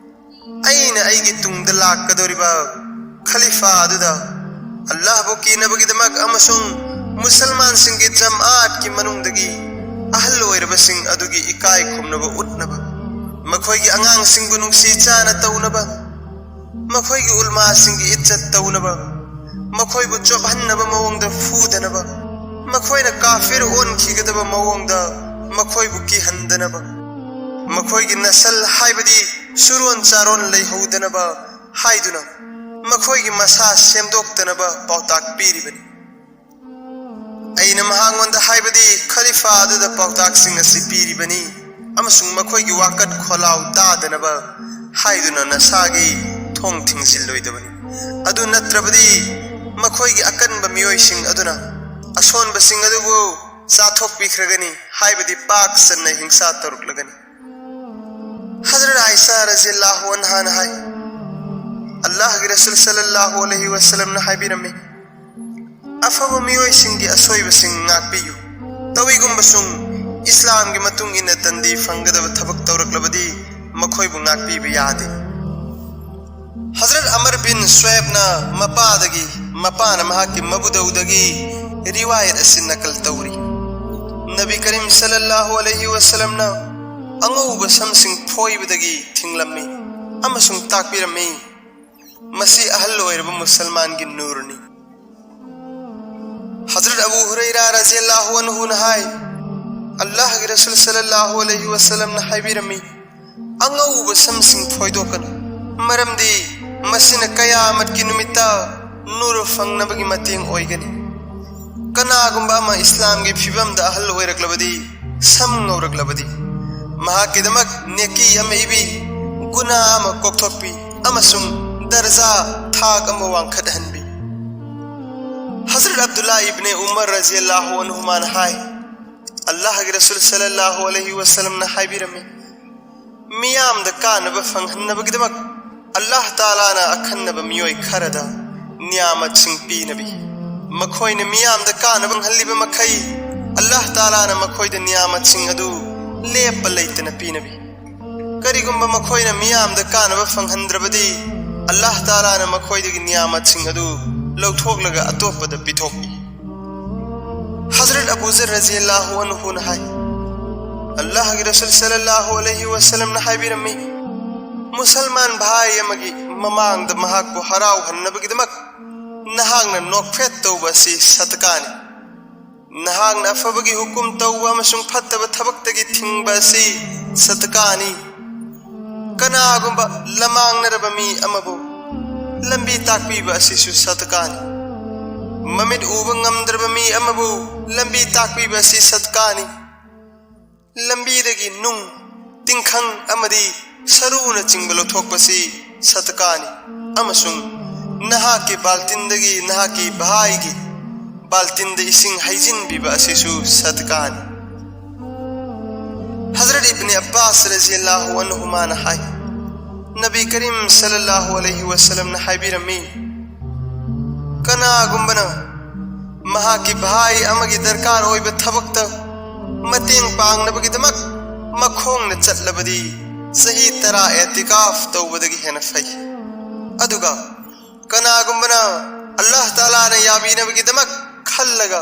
"ꯑꯩꯅ ꯑꯩꯒꯤ ꯇꯨꯡꯗ ꯂꯥꯛꯀꯗꯧꯔꯤꯕ ꯈꯂꯤꯐꯥ ꯑꯗꯨꯗ ꯑꯜꯂꯥꯍꯕꯨ ꯀꯤꯅꯕꯒꯤꯗꯃꯛ ꯑꯃꯁꯨꯡ ꯃꯨꯁꯜꯃꯥꯟꯁꯤꯡꯒꯤ ꯖꯝꯑꯥꯠꯀꯤ ꯃꯅꯨꯡꯗꯒꯤ ꯑꯍꯜ ꯑꯣꯏꯔꯕꯁꯤꯡ ꯑꯗꯨꯒꯤ ꯏꯀꯥꯏ ꯈꯨꯝꯅꯕ ꯎꯠꯅꯕ, ꯃꯈꯣꯏꯒꯤ ꯑꯉꯥꯡꯁꯤꯡꯕꯨ ꯅꯨꯡꯁꯤ ꯆꯥꯅ ꯇꯧꯅꯕ, ꯃꯈꯣꯏꯒꯤ ꯎꯜꯃꯥꯁꯤꯡꯒꯤ ꯏꯖꯠ ꯇꯧꯅꯕ, ꯃꯈꯣꯏꯕꯨ ꯆꯣꯞꯍꯟꯅꯕ ꯃꯑꯣꯡꯗ ꯐꯨꯗꯅꯕ, ꯃꯈꯣꯏꯅ ꯀꯥꯐꯤꯔ ꯑꯣꯟꯈꯤꯒꯗꯕ ꯃꯑꯣꯡꯗ ꯃꯈꯣꯏꯕꯨ ꯀꯤꯍꯟꯗꯅꯕ, ꯃꯈꯣꯏꯒꯤ ꯅꯁꯜ ꯍꯥꯏꯕꯗꯤ ꯁꯨꯔꯣꯟ ꯆꯥꯔꯣꯟ ꯂꯩꯍꯧꯗꯅꯕ ꯍꯥꯏꯗꯨꯅ ꯃꯈꯣꯏꯒꯤ ꯃꯁꯥ ꯁꯦꯝꯗꯣꯛꯇꯅꯕ ꯄꯥꯎꯇꯥꯛ ꯄꯤꯔꯤꯕꯅꯤ"꯫ ꯑꯩꯅ ꯃꯍꯥꯛꯉꯣꯟꯗ ꯍꯥꯏꯕꯗꯤ ꯈꯂꯤꯐꯥ ꯑꯗꯨꯗ ꯄꯥꯎꯇꯥꯛꯁꯤꯡ ꯑꯁꯤ ꯄꯤꯔꯤꯕꯅꯤ ꯑꯃꯁꯨꯡ ꯃꯈꯣꯏꯒꯤ ꯋꯥꯀꯠ ꯈꯣꯜꯂꯥꯎ ꯇꯥꯗꯅꯕ ꯍꯥꯏꯗꯨꯅ ꯅꯁꯥꯒꯤ ꯊꯣꯡ ꯊꯤꯡꯖꯤꯜꯂꯣꯏꯗꯕꯅꯤ꯫ ꯑꯗꯨ ꯅꯠꯇ꯭ꯔꯕꯗꯤ ꯃꯈꯣꯏꯒꯤ ꯑꯀꯟꯕ ꯃꯤꯑꯣꯏꯁꯤꯡ ꯑꯗꯨꯅ ꯑꯁꯣꯟꯕꯁꯤꯡ ꯑꯗꯨꯕꯨ ꯆꯥꯊꯣꯛꯄꯤꯈ꯭ꯔꯒꯅꯤ, ꯍꯥꯏꯕꯗꯤ ꯄꯥꯛ ꯆꯟꯅ ꯍꯤꯡꯁꯥ ꯇꯧꯔꯛꯂꯒꯅꯤ꯫ ꯍꯖꯔꯠ ꯑꯥꯏꯁꯥ ꯔꯖꯤꯌꯜꯂꯥꯍꯨ ꯑꯟꯍꯥꯅ ꯍꯥꯏ, ꯑꯜꯂꯥꯍꯒꯤ ꯔꯁꯨꯜ ꯁꯜꯂꯜꯂꯥꯍꯨ ꯑꯂꯩꯍꯤ ꯋꯁꯜꯂꯝꯅ ꯍꯥꯏꯕꯤꯔꯝꯃꯤ, "ꯑꯐꯕ ꯃꯤꯑꯣꯏꯁꯤꯡꯒꯤ ꯑꯁꯣꯏꯕꯁꯤꯡ ꯉꯥꯛꯄꯤꯌꯨ꯫ ꯇꯧꯏꯒꯨꯝꯕꯁꯨꯡ ꯏꯁꯂꯥꯝꯒꯤ ꯃꯇꯨꯡ ꯏꯟꯅ ꯗꯟꯗꯤ ꯐꯪꯒꯗꯕ ꯊꯕꯛ ꯇꯧꯔꯛꯂꯕꯗꯤ ꯃꯈꯣꯏꯕꯨ ꯉꯥꯛꯄꯤꯕ ꯌꯥꯗꯦ"꯫ ꯍꯖꯔꯠ ꯑꯃꯔ ꯕꯤꯟ ꯁꯨꯍꯦꯕꯅ ꯃꯄꯥꯗꯒꯤ, ꯃꯄꯥꯅ ꯃꯍꯥꯛꯀꯤ ꯃꯕꯨꯗꯧꯗꯒꯤ ꯔꯤꯋꯥꯌꯠ ꯑꯁꯤ ꯅꯀꯜ ꯇꯧꯔꯤ꯫ ꯅꯕꯤ ꯀꯔꯤꯝ ꯁꯜꯂꯜꯂꯥꯍꯨ ꯑꯂꯩꯍꯤ ꯋꯁꯜꯂꯝꯅ ꯑꯉꯧꯕ ꯁꯝꯁꯤꯡ ꯐꯣꯏꯕꯗꯒꯤ ꯊꯤꯡꯂꯝꯃꯤ ꯑꯃꯁꯨꯡ ꯇꯥꯛꯄꯤꯔꯝꯃꯤ, "ꯃꯁꯤ ꯑꯍꯜ ꯑꯣꯏꯔꯕ ꯃꯨꯁꯜꯃꯥꯟꯒꯤ ꯅꯨꯔꯅꯤ"꯫ ꯍꯖꯔꯠ ꯑꯕꯨ ꯍꯨꯔꯩꯔꯥ ꯔꯖꯤꯌꯜꯂꯥꯍꯨ ꯑꯟꯍꯨꯅ ꯍꯥꯏ, ꯑꯜꯂꯥꯍꯒꯤ ꯔꯁꯨꯜ ꯁꯜꯂꯜꯂꯥꯍꯨ ꯑꯂꯩꯍꯤ ꯋꯁꯜꯂꯝꯅ ꯍꯥꯏꯕꯤꯔꯝꯃꯤ, "ꯑꯉꯧꯕ ꯁꯝꯁꯤꯡ ꯐꯣꯏꯗꯣꯛꯀꯅꯨ, ꯃꯔꯝꯗꯤ ꯃꯁꯤꯅ ꯀꯌꯥꯃꯠꯀꯤ ꯅꯨꯃꯤꯠꯇ ꯅꯨꯔ ꯐꯪꯅꯕꯒꯤ ꯃꯇꯦꯡ ꯑꯣꯏꯒꯅꯤ꯫ ꯀꯅꯥꯒꯨꯝꯕ ꯑꯃ ꯏꯁꯂꯥꯝꯒꯤ ꯐꯤꯕꯝꯗ ꯑꯍꯜ ꯑꯣꯏꯔꯛꯂꯕꯗꯤ, ꯁꯝ ꯉꯧꯔꯛꯂꯕꯗꯤ, ꯃꯍꯥꯛꯀꯤꯗꯃꯛ ꯅꯦꯀꯤ ꯑꯃ ꯏꯕꯤ, ꯒꯨꯅꯥ ꯑꯃ ꯀꯣꯛꯊꯣꯛꯄꯤ ꯑꯃꯁꯨꯡ ꯗꯔꯖꯥ, ꯊꯥꯛ ꯑꯃ ꯋꯥꯡꯈꯠꯍꯟꯕꯤ꯫ ꯍꯖꯔꯠ ꯑꯕꯗꯨꯜꯂꯥ ꯏꯕꯅꯦ ꯎꯃꯔ ꯔꯖꯤꯌꯜꯂꯥꯍꯨ ꯑꯟꯍꯨꯃꯥꯅ ꯍꯥꯏ, ꯑꯜꯂꯥꯍꯒꯤ ꯔꯁꯨꯜ ꯁꯜꯂꯜꯂꯥꯍꯨ ꯑꯂꯩꯍꯤ ꯋꯁꯜꯂꯝꯅ ꯍꯥꯏꯕꯤꯔꯝꯃꯤ, ꯃꯤꯌꯥꯝꯗ ꯀꯥꯟꯅꯕ ꯐꯪꯍꯟꯅꯕꯒꯤꯗꯃꯛ ꯑꯜꯂꯥꯍ ꯇꯥꯂꯥꯅ ꯑꯈꯟꯅꯕ ꯃꯤꯑꯣꯏ ꯈꯔꯗ ꯅꯤꯌꯥꯃꯠꯁꯤꯡ ꯄꯤꯅꯕꯤ, ꯃꯈꯣꯏꯅ ꯃꯤꯌꯥꯝꯗ ꯀꯥꯟꯅꯕ ꯐꯪꯍꯜꯂꯤꯕ ꯃꯈꯩ ꯑꯜꯂꯥꯍ ꯇꯥꯂꯥꯅ ꯃꯈꯣꯏꯗ ꯅꯤꯌꯥꯃꯠꯁꯤꯡ ꯑꯗꯨ ꯂꯦꯞꯄ ꯂꯩꯇꯅ ꯄꯤꯅꯕꯤ꯫ ꯀꯔꯤꯒꯨꯝꯕ ꯃꯈꯣꯏꯅ ꯃꯤꯌꯥꯝꯗ ꯀꯥꯟꯅꯕ ꯐꯪꯍꯟꯗ꯭ꯔꯕꯗꯤ, ꯑꯜꯂꯥꯍ ꯇꯥꯂꯥꯅ ꯃꯈꯣꯏꯗꯒꯤ ꯅꯤꯌꯥꯃꯠꯁꯤꯡ ꯑꯗꯨ ꯂꯧꯊꯣꯛꯂꯒ ꯑꯇꯣꯞꯄꯗ ꯄꯤꯊꯣꯛꯏ꯫ ꯍꯖꯔꯠ ꯑꯕꯨ ꯖꯔ ꯔꯖꯤꯌꯜꯂꯥꯍꯨ ꯑꯟꯍꯨꯅ ꯍꯥꯏ, ꯑꯜꯂꯥꯍꯒꯤ ꯔꯁꯨꯜ ꯁꯜꯂꯜꯂꯥꯍꯨ ꯑꯂꯩꯍꯤ ꯋꯁꯜꯂꯝꯅ ꯍꯥꯏꯕꯤꯔꯝꯃꯤ, ꯃꯨꯁꯜꯃꯥꯟ ꯚꯥꯏ ꯑꯃꯒꯤ ꯃꯃꯥꯡꯗ ꯃꯍꯥꯛꯄꯨ ꯍꯔꯥꯎꯍꯟꯅꯕꯒꯤꯗꯃꯛ ꯅꯍꯥꯛꯅ ꯅꯣꯛꯐꯦꯠ ꯇꯧꯕ ꯑꯁꯤ ꯁꯗꯀꯥꯅꯤ꯫ ꯅꯍꯥꯛꯅ ꯑꯐꯕꯒꯤ ꯍꯨꯀꯨꯝ ꯇꯧꯕ ꯑꯃꯁꯨꯡ ꯐꯠꯇꯕ ꯊꯕꯛꯇꯒꯤ ꯊꯤꯡꯕ ꯑꯁꯤ ꯁꯗꯀꯥꯅꯤ꯫ ꯀꯅꯥꯒꯨꯝꯕ ꯂꯃꯥꯡꯅꯔꯕ ꯃꯤ ꯑꯃꯕꯨ ꯂꯝꯕꯤ ꯇꯥꯛꯄꯤꯕ ꯑꯁꯤꯁꯨ ꯁꯗꯀꯥꯅꯤ꯫ ꯃꯃꯤꯠ ꯎꯕ ꯉꯝꯗ꯭ꯔꯕ ꯃꯤ ꯑꯃꯕꯨ ꯂꯝꯕꯤ ꯇꯥꯛꯄꯤꯕ ꯑꯁꯤ ꯁꯗꯀꯥꯅꯤ꯫ ꯂꯝꯕꯤꯗꯒꯤ ꯅꯨꯡ, ꯇꯤꯡꯈꯪ ꯑꯃꯗꯤ ꯁꯔꯨꯅꯆꯤꯡꯕ ꯂꯧꯊꯣꯛꯄꯁꯤ ꯁꯗꯀꯥꯅꯤ꯫ ꯑꯃꯁꯨꯡ ꯅꯍꯥꯛꯀꯤ ꯕꯥꯜꯇꯤꯟꯗꯒꯤ ꯅꯍꯥꯛꯀꯤ ꯚꯥꯏꯒꯤ ꯕꯥꯜꯇꯤꯟꯗ ꯏꯁꯤꯡ ꯍꯩꯖꯤꯟꯕꯤꯕ ꯑꯁꯤꯁꯨ ꯁꯗꯀꯥꯅꯤ꯫ ꯍꯖꯔꯠ ꯏꯕꯅꯦ ꯑꯕ꯭ꯕꯥꯁ ꯔꯖꯤꯌꯜꯂꯥꯍꯨ ꯑꯟꯍꯨꯃꯥꯅ ꯍꯥꯏ, ꯅꯕꯤ ꯀꯔꯤꯝ ꯁꯜꯂꯜꯂꯥꯍꯨ ꯑꯂꯩꯍꯤ ꯋꯁꯜꯂꯝꯅ ꯍꯥꯏꯕꯤꯔꯝꯃꯤ, ꯀꯅꯥꯒꯨꯝꯕꯅ ꯃꯍꯥꯛꯀꯤ ꯚꯥꯏ ꯑꯃꯒꯤ ꯗꯔꯀꯥꯔ ꯑꯣꯏꯕ ꯊꯕꯛꯇ ꯃꯇꯦꯡ ꯄꯥꯡꯅꯕꯒꯤꯗꯃꯛ ꯃꯈꯣꯡꯅ ꯆꯠꯂꯕꯗꯤ ꯆꯍꯤ ꯇꯔꯥ ꯑꯦꯇꯤꯀꯥꯐ ꯇꯧꯕꯗꯒꯤ ꯍꯦꯟꯅ ꯐꯩ꯫ ꯑꯗꯨꯒ ꯀꯅꯥꯒꯨꯝꯕꯅ ꯑꯜꯂꯥꯍ ꯇꯥꯂꯥꯅ ꯌꯥꯕꯤꯅꯕꯒꯤꯗꯃꯛ ꯈꯜꯂꯒ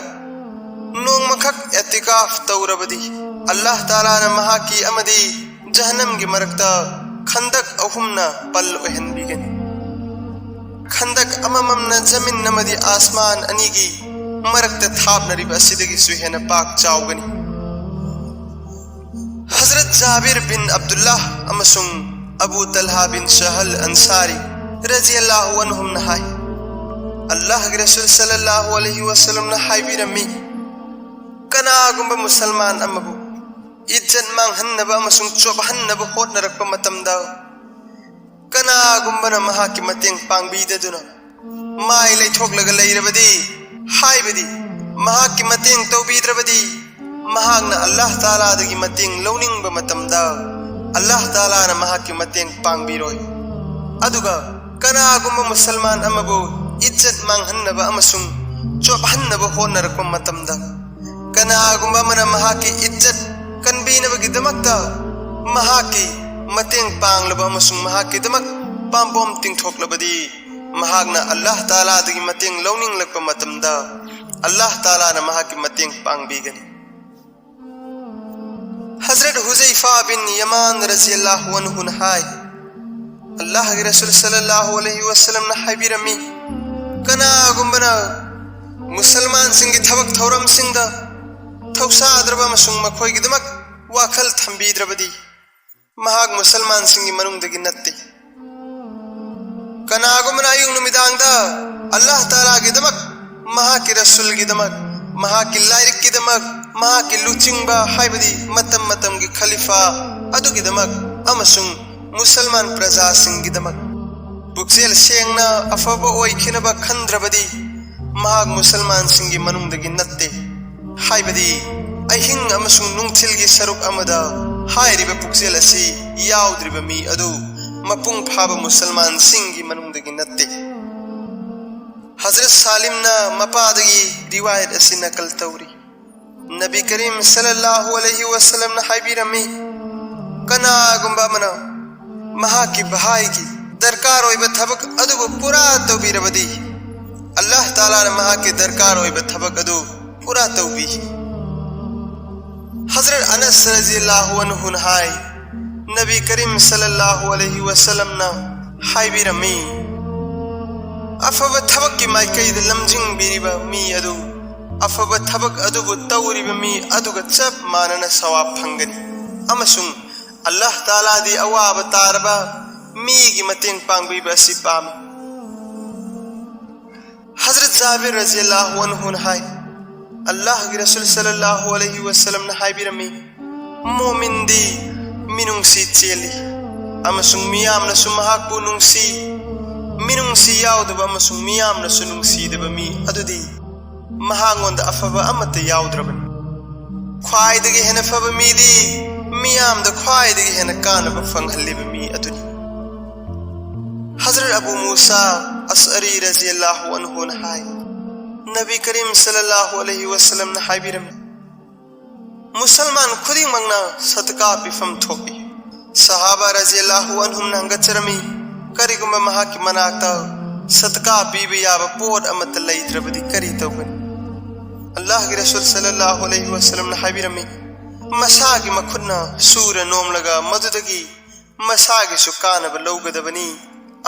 ꯅꯣꯡꯃꯈꯛ ꯑꯦꯇꯤꯀꯥꯐ ꯇꯧꯔꯕꯗꯤ, ꯑꯜꯂꯥꯍ ꯇꯥꯂꯥꯅ ꯃꯍꯥꯛꯀꯤ ꯑꯃꯗꯤ ꯖꯍꯟꯅꯝꯒꯤ ꯃꯔꯛꯇ ꯈꯟꯗꯛ ꯑꯍꯨꯝꯅ ꯄꯜ ꯑꯣꯏꯍꯟꯕꯤꯒꯅꯤ꯫ ꯈꯟꯗꯛ ꯑꯃꯃꯝꯅ ꯖꯃꯤꯟ ꯑꯃꯗꯤ ꯑꯥꯁꯃꯥꯟ ꯑꯅꯤꯒꯤ ꯃꯔꯛꯇ ꯊꯥꯞꯅꯔꯤꯕ ꯑꯁꯤꯗꯒꯤꯁꯨ ꯍꯦꯟꯅ ꯄꯥꯛ ꯆꯥꯎꯒꯅꯤ꯫ ꯍꯖꯔꯠ ꯖꯥꯕꯤꯔ ꯕꯤꯟ ꯑꯕꯗꯨꯜꯂꯥꯍ ꯑꯃꯁꯨꯡ ꯑꯕꯨ ꯇꯜꯍꯥ ꯕꯤꯟ ꯁꯍꯜ ꯑꯟꯁꯥꯔꯤ ꯔꯖꯤꯌꯜꯂꯥꯍꯨ ꯑꯟꯍꯨꯝꯅ ꯍꯥꯏ, ꯑꯜꯂꯥꯍꯒꯤ ꯔꯁꯨꯜ ꯁꯜꯂꯜꯂꯥꯍꯨ ꯑꯂꯩꯍꯤ ꯋꯥꯁꯜꯂꯝꯅ ꯍꯥꯏꯕꯤꯔꯝꯃꯤ, ꯀꯅꯥꯒꯨꯝꯕ ꯃꯨꯁꯜꯃꯥꯟ ꯑꯃꯕꯨ ꯏꯖꯠ ꯃꯥꯡꯍꯟꯅꯕ ꯑꯃꯁꯨꯡ ꯆꯣꯞꯍꯟꯅꯕ ꯍꯣꯠꯅꯔꯛꯄ ꯃꯇꯝꯗ, ꯀꯅꯥꯒꯨꯝꯕꯅ ꯃꯍꯥꯛꯀꯤ ꯃꯇꯦꯡ ꯄꯥꯡꯕꯤꯗꯗꯨꯅ ꯃꯥꯏ ꯂꯩꯊꯣꯛꯂꯒ ꯂꯩꯔꯕꯗꯤ, ꯍꯥꯏꯕꯗꯤ ꯃꯍꯥꯛꯀꯤ ꯃꯇꯦꯡ ꯇꯧꯕꯤꯗ꯭ꯔꯕꯗꯤ, ꯃꯍꯥꯛꯅ ꯑꯜꯂꯥꯍ ꯇꯥꯂꯥꯗꯒꯤ ꯃꯇꯦꯡ ꯂꯧꯅꯤꯡꯕ ꯃꯇꯝꯗ ꯑꯜꯂꯥꯍ ꯇꯥꯂꯥꯅ ꯃꯍꯥꯛꯀꯤ ꯃꯇꯦꯡ ꯄꯥꯡꯕꯤꯔꯣꯏ꯫ ꯑꯗꯨꯒ ꯀꯅꯥꯒꯨꯝꯕ ꯃꯨꯁꯜꯃꯥꯟ ꯑꯃꯕꯨ ꯏꯖꯠ ꯃꯥꯡꯍꯟꯅꯕ ꯑꯃꯁꯨꯡ ꯆꯣꯞꯍꯟꯅꯕ ꯍꯣꯠꯅꯔꯛꯄ ꯃꯇꯝꯗ, ꯀꯅꯥꯒꯨꯝꯕ ꯑꯃꯅ ꯃꯍꯥꯛꯀꯤ ꯏꯖꯠ ꯀꯟꯕꯤꯅꯕꯒꯤꯗꯃꯛꯇ ꯃꯍꯥꯛꯀꯤ ꯃꯇꯦꯡ ꯄꯥꯡꯂꯕ ꯑꯃꯁꯨꯡ ꯃꯍꯥꯛꯀꯤꯗꯃꯛ ꯄꯥꯝꯕꯣꯝ ꯇꯤꯡꯊꯣꯛꯂꯕꯗꯤ, ꯃꯍꯥꯛꯅ ꯑꯜꯂꯥꯍ ꯇꯥꯂꯥꯗꯒꯤ ꯃꯇꯦꯡ ꯂꯧꯅꯤꯡꯂꯛꯄ ꯃꯇꯝꯗ ꯑꯜꯂꯥꯍ ꯇꯥꯂꯥꯅ ꯃꯍꯥꯛꯀꯤ ꯃꯇꯦꯡ ꯄꯥꯡꯕꯤꯒꯅꯤ꯫ ꯍꯖꯔꯠ ꯍꯨꯖꯩꯐꯥ ꯕꯤꯟ ꯌꯃꯥꯟ ꯔꯖꯤꯌꯜꯂꯥꯍꯨ ꯑꯟꯍꯨꯅ ꯍꯥꯏ, ꯑꯜꯂꯥꯍꯒꯤ ꯔꯁꯨꯜ ꯁꯜꯂꯜꯂꯥꯍꯨ ꯑꯂꯩꯍꯤ ꯋꯥꯁꯜꯂꯝꯅ ꯍꯥꯏꯕꯤꯔꯝꯃꯤ, ꯀꯅꯥꯒꯨꯝꯕꯅ ꯃꯨꯁꯜꯃꯥꯟꯁꯤꯡꯒꯤ ꯊꯕꯛ ꯊꯧꯔꯝꯁꯤꯡꯗ ꯊꯧꯁꯥꯗ꯭ꯔꯕ ꯑꯃꯁꯨꯡ ꯃꯈꯣꯏꯒꯤꯗꯃꯛ ꯋꯥꯈꯜ ꯊꯝꯕꯤꯗ꯭ꯔꯕꯗꯤ, ꯃꯍꯥꯛ ꯃꯨꯁꯜꯃꯥꯟꯁꯤꯡꯒꯤ ꯃꯅꯨꯡꯗꯒꯤ ꯅꯠꯇꯦ꯫ ꯀꯅꯥꯒꯨꯝꯕꯅ ꯑꯌꯨꯛ ꯅꯨꯃꯤꯗꯥꯡꯗ ꯑꯜꯂꯥꯍ ꯇꯥꯂꯥꯒꯤꯗꯃꯛ, ꯃꯍꯥꯛꯀꯤ ꯔꯁꯨꯜꯒꯤꯗꯃꯛ, ꯃꯍꯥꯛꯀꯤ ꯂꯥꯏꯔꯤꯛꯀꯤꯗꯃꯛ, ꯃꯍꯥꯛꯀꯤ ꯂꯨꯆꯤꯡꯕ, ꯍꯥꯏꯕꯗꯤ ꯃꯇꯝ ꯃꯇꯝꯒꯤ ꯈꯂꯤꯐꯥ ꯑꯗꯨꯒꯤꯗꯃꯛ ꯑꯃꯁꯨꯡ ꯃꯨꯁꯜꯃꯥꯟ ꯄ꯭ꯔꯖꯥꯁꯤꯡꯒꯤꯗꯃꯛ ꯄꯨꯛꯆꯦꯜ ꯁꯦꯡꯅ ꯑꯐꯕ ꯑꯣꯏꯈꯤꯅꯕ ꯈꯟꯗ꯭ꯔꯕꯗꯤ, ꯃꯍꯥꯛ ꯃꯨꯁꯜꯃꯥꯟꯁꯤꯡꯒꯤ ꯃꯅꯨꯡꯗꯒꯤ ꯅꯠꯇꯦ꯫ ꯍꯥꯏꯕꯗꯤ ꯑꯍꯤꯡ ꯑꯃꯁꯨꯡ ꯅꯨꯡꯊꯤꯜꯒꯤ ꯁꯔꯨꯛ ꯑꯃꯗ ꯍꯥꯏꯔꯤꯕ ꯄꯨꯛꯆꯦꯜ ꯑꯁꯤ ꯌꯥꯎꯗ꯭ꯔꯤꯕ ꯃꯤ ꯑꯗꯨ ꯃꯄꯨꯡ ꯐꯥꯕ ꯃꯨꯁꯜꯃꯥꯟꯁꯤꯡꯒꯤ ꯃꯅꯨꯡꯗꯒꯤ ꯅꯠꯇꯦ꯫ ꯍꯖꯔꯠ ꯁꯥꯂꯤꯝꯅ ꯃꯄꯥꯗꯒꯤ ꯔꯤꯋꯥꯌꯠ ꯑꯁꯤ ꯅꯀꯜ ꯇꯧꯔꯤ꯫ ꯅꯕꯤ ꯀꯔꯤꯝ ꯁꯜꯂꯜꯂꯥꯍꯨ ꯑꯂꯩꯍꯤ ꯋꯥꯁꯜꯂꯝꯅ ꯍꯥꯏꯕꯤꯔꯝꯃꯤ, ꯀꯅꯥꯒꯨꯝꯕ ꯑꯃꯅ ꯃꯍꯥꯛꯀꯤ ꯚꯥꯏꯒꯤ ꯗꯔꯀꯥꯔ ꯑꯣꯏꯕ ꯊꯕꯛ ꯑꯗꯨꯕꯨ ꯄꯨꯔꯥ ꯇꯧꯕꯤꯔꯕꯗꯤ, ꯑꯜꯂꯥꯍ ꯇꯥꯂꯥꯅ ꯃꯍꯥꯛꯀꯤ ꯗꯔꯀꯥꯔ ꯑꯣꯏꯕ ꯊꯕꯛ ꯑꯗꯨ ꯄꯨꯔꯥ ꯇꯧꯕꯤ꯫ ꯍꯖꯔꯠ ꯑꯅꯁ ꯔꯖꯤꯌꯜꯂꯥꯍꯨ ꯑꯟꯍꯨꯅ ꯍꯥꯏ, ꯅꯕꯤ ꯀꯔꯤꯝ ꯁꯜꯂꯜꯂꯥꯍꯨ ꯑꯂꯩꯍꯤ ꯋꯥꯁꯜꯂꯝꯅ ꯍꯥꯏꯕꯤꯔꯝꯃꯤ, ꯑꯐꯕ ꯊꯕꯛꯀꯤ ꯃꯥꯏꯀꯩꯗ ꯂꯝꯖꯤꯡꯕꯤꯔꯤꯕ ꯃꯤ ꯑꯗꯨ ꯑꯐꯕ ꯊꯕꯛ ꯑꯗꯨꯕꯨ ꯇꯧꯔꯤꯕ ꯃꯤ ꯑꯗꯨꯒ ꯆꯞ ꯃꯥꯟꯅꯅ ꯁꯋꯥꯕ ꯐꯪꯒꯅꯤ, ꯑꯃꯁꯨꯡ ꯑꯜꯂꯥꯍ ꯇꯥꯂꯥꯗꯤ ꯑꯋꯥꯕ ꯇꯥꯔꯕ ꯃꯤꯒꯤ ꯃꯇꯦꯡ ꯄꯥꯡꯕꯤꯕ ꯑꯁꯤ ꯄꯥꯝꯃꯤ꯫ ꯖꯥꯕꯤꯔ ꯔꯖꯤꯌꯜꯂꯥꯍꯨ ꯑꯟꯍꯨꯅ ꯍꯥꯏ, ꯑꯜꯂꯥꯍꯒꯤ ꯔꯁꯨꯜ ꯁꯜꯂꯜꯂꯥꯍꯨ ꯑꯂꯩꯍꯤ ꯋꯁꯜꯂꯝꯅ ꯍꯥꯏꯕꯤꯔꯝꯃꯤ, ꯃꯣꯃꯤꯟꯗꯤ ꯃꯤꯅꯨꯡꯁꯤ ꯆꯦꯜꯂꯤ ꯑꯃꯁꯨꯡ ꯃꯤꯌꯥꯝꯅꯁꯨ ꯃꯍꯥꯛꯄꯨ ꯅꯨꯡꯁꯤ꯫ ꯃꯤꯅꯨꯡꯁꯤ ꯌꯥꯎꯗꯕ ꯑꯃꯁꯨꯡ ꯃꯤꯌꯥꯝꯅꯁꯨ ꯅꯨꯡꯁꯤꯗꯕ ꯃꯤ ꯑꯗꯨꯗꯤ ꯃꯍꯥꯛꯉꯣꯟꯗ ꯑꯐꯕ ꯑꯃꯠꯇ ꯌꯥꯎꯗ꯭ꯔꯕꯅꯤ꯫ ꯈ꯭ꯋꯥꯏꯗꯒꯤ ꯍꯦꯟꯅ ꯐꯕ ꯃꯤꯗꯤ ꯃꯤꯌꯥꯝꯗ ꯈ꯭ꯋꯥꯏꯗꯒꯤ ꯍꯦꯟꯅ ꯀꯥꯟꯅꯕ ꯐꯪꯍꯜꯂꯤꯕ ꯃꯤ ꯑꯗꯨꯅꯤ꯫ ꯍꯖꯔꯠ ꯑꯕꯨ ꯃꯨꯁꯥ ꯑꯁꯑꯔꯤ ꯔꯖꯤꯌꯜꯂꯥꯍꯨ ꯑꯟꯍꯨꯅ ꯍꯥꯏ, ꯅꯕꯤ ꯀꯔꯤꯝ ꯁꯜꯂꯜꯂꯥꯍꯨ ꯑꯂꯩꯍꯤ ꯋꯁꯜꯂꯝꯅ ꯍꯥꯏꯕꯤꯔꯝꯃꯤ, ꯃꯨꯁꯜꯃꯥꯟ ꯈꯨꯗꯤꯡꯃꯛꯅ ꯁꯗꯀꯥ ꯄꯤꯐꯝ ꯊꯣꯛꯏ꯫ ꯁꯍꯥꯕꯥ ꯔꯖꯤꯌꯜꯂꯥꯍꯨ ꯑꯟꯍꯨꯝꯅ ꯍꯪꯒꯠꯆꯔꯝꯃꯤ, ꯀꯔꯤꯒꯨꯝꯕ ꯃꯍꯥꯛꯀꯤ ꯃꯅꯥꯛꯇ ꯁꯗꯀꯥ ꯄꯤꯕ ꯌꯥꯕ ꯄꯣꯠ ꯑꯃꯠꯇ ꯂꯩꯇ꯭ꯔꯕꯗꯤ ꯀꯔꯤ ꯇꯧꯒꯅꯤ? ꯑꯜꯂꯥꯍꯒꯤ ꯔꯁꯨꯜ ꯁꯜꯂꯜꯂꯥꯍꯨ ꯑꯂꯩꯍꯤ ꯋꯁꯜꯂꯝꯅ ꯍꯥꯏꯕꯤꯔꯝꯃꯤ, ꯃꯁꯥꯒꯤ ꯃꯈꯨꯠꯅ ꯁꯨꯔ ꯅꯣꯝꯂꯒ ꯃꯗꯨꯗꯒꯤ ꯃꯁꯥꯒꯤꯁꯨ ꯀꯥꯟꯅꯕ ꯂꯧꯒꯗꯕꯅꯤ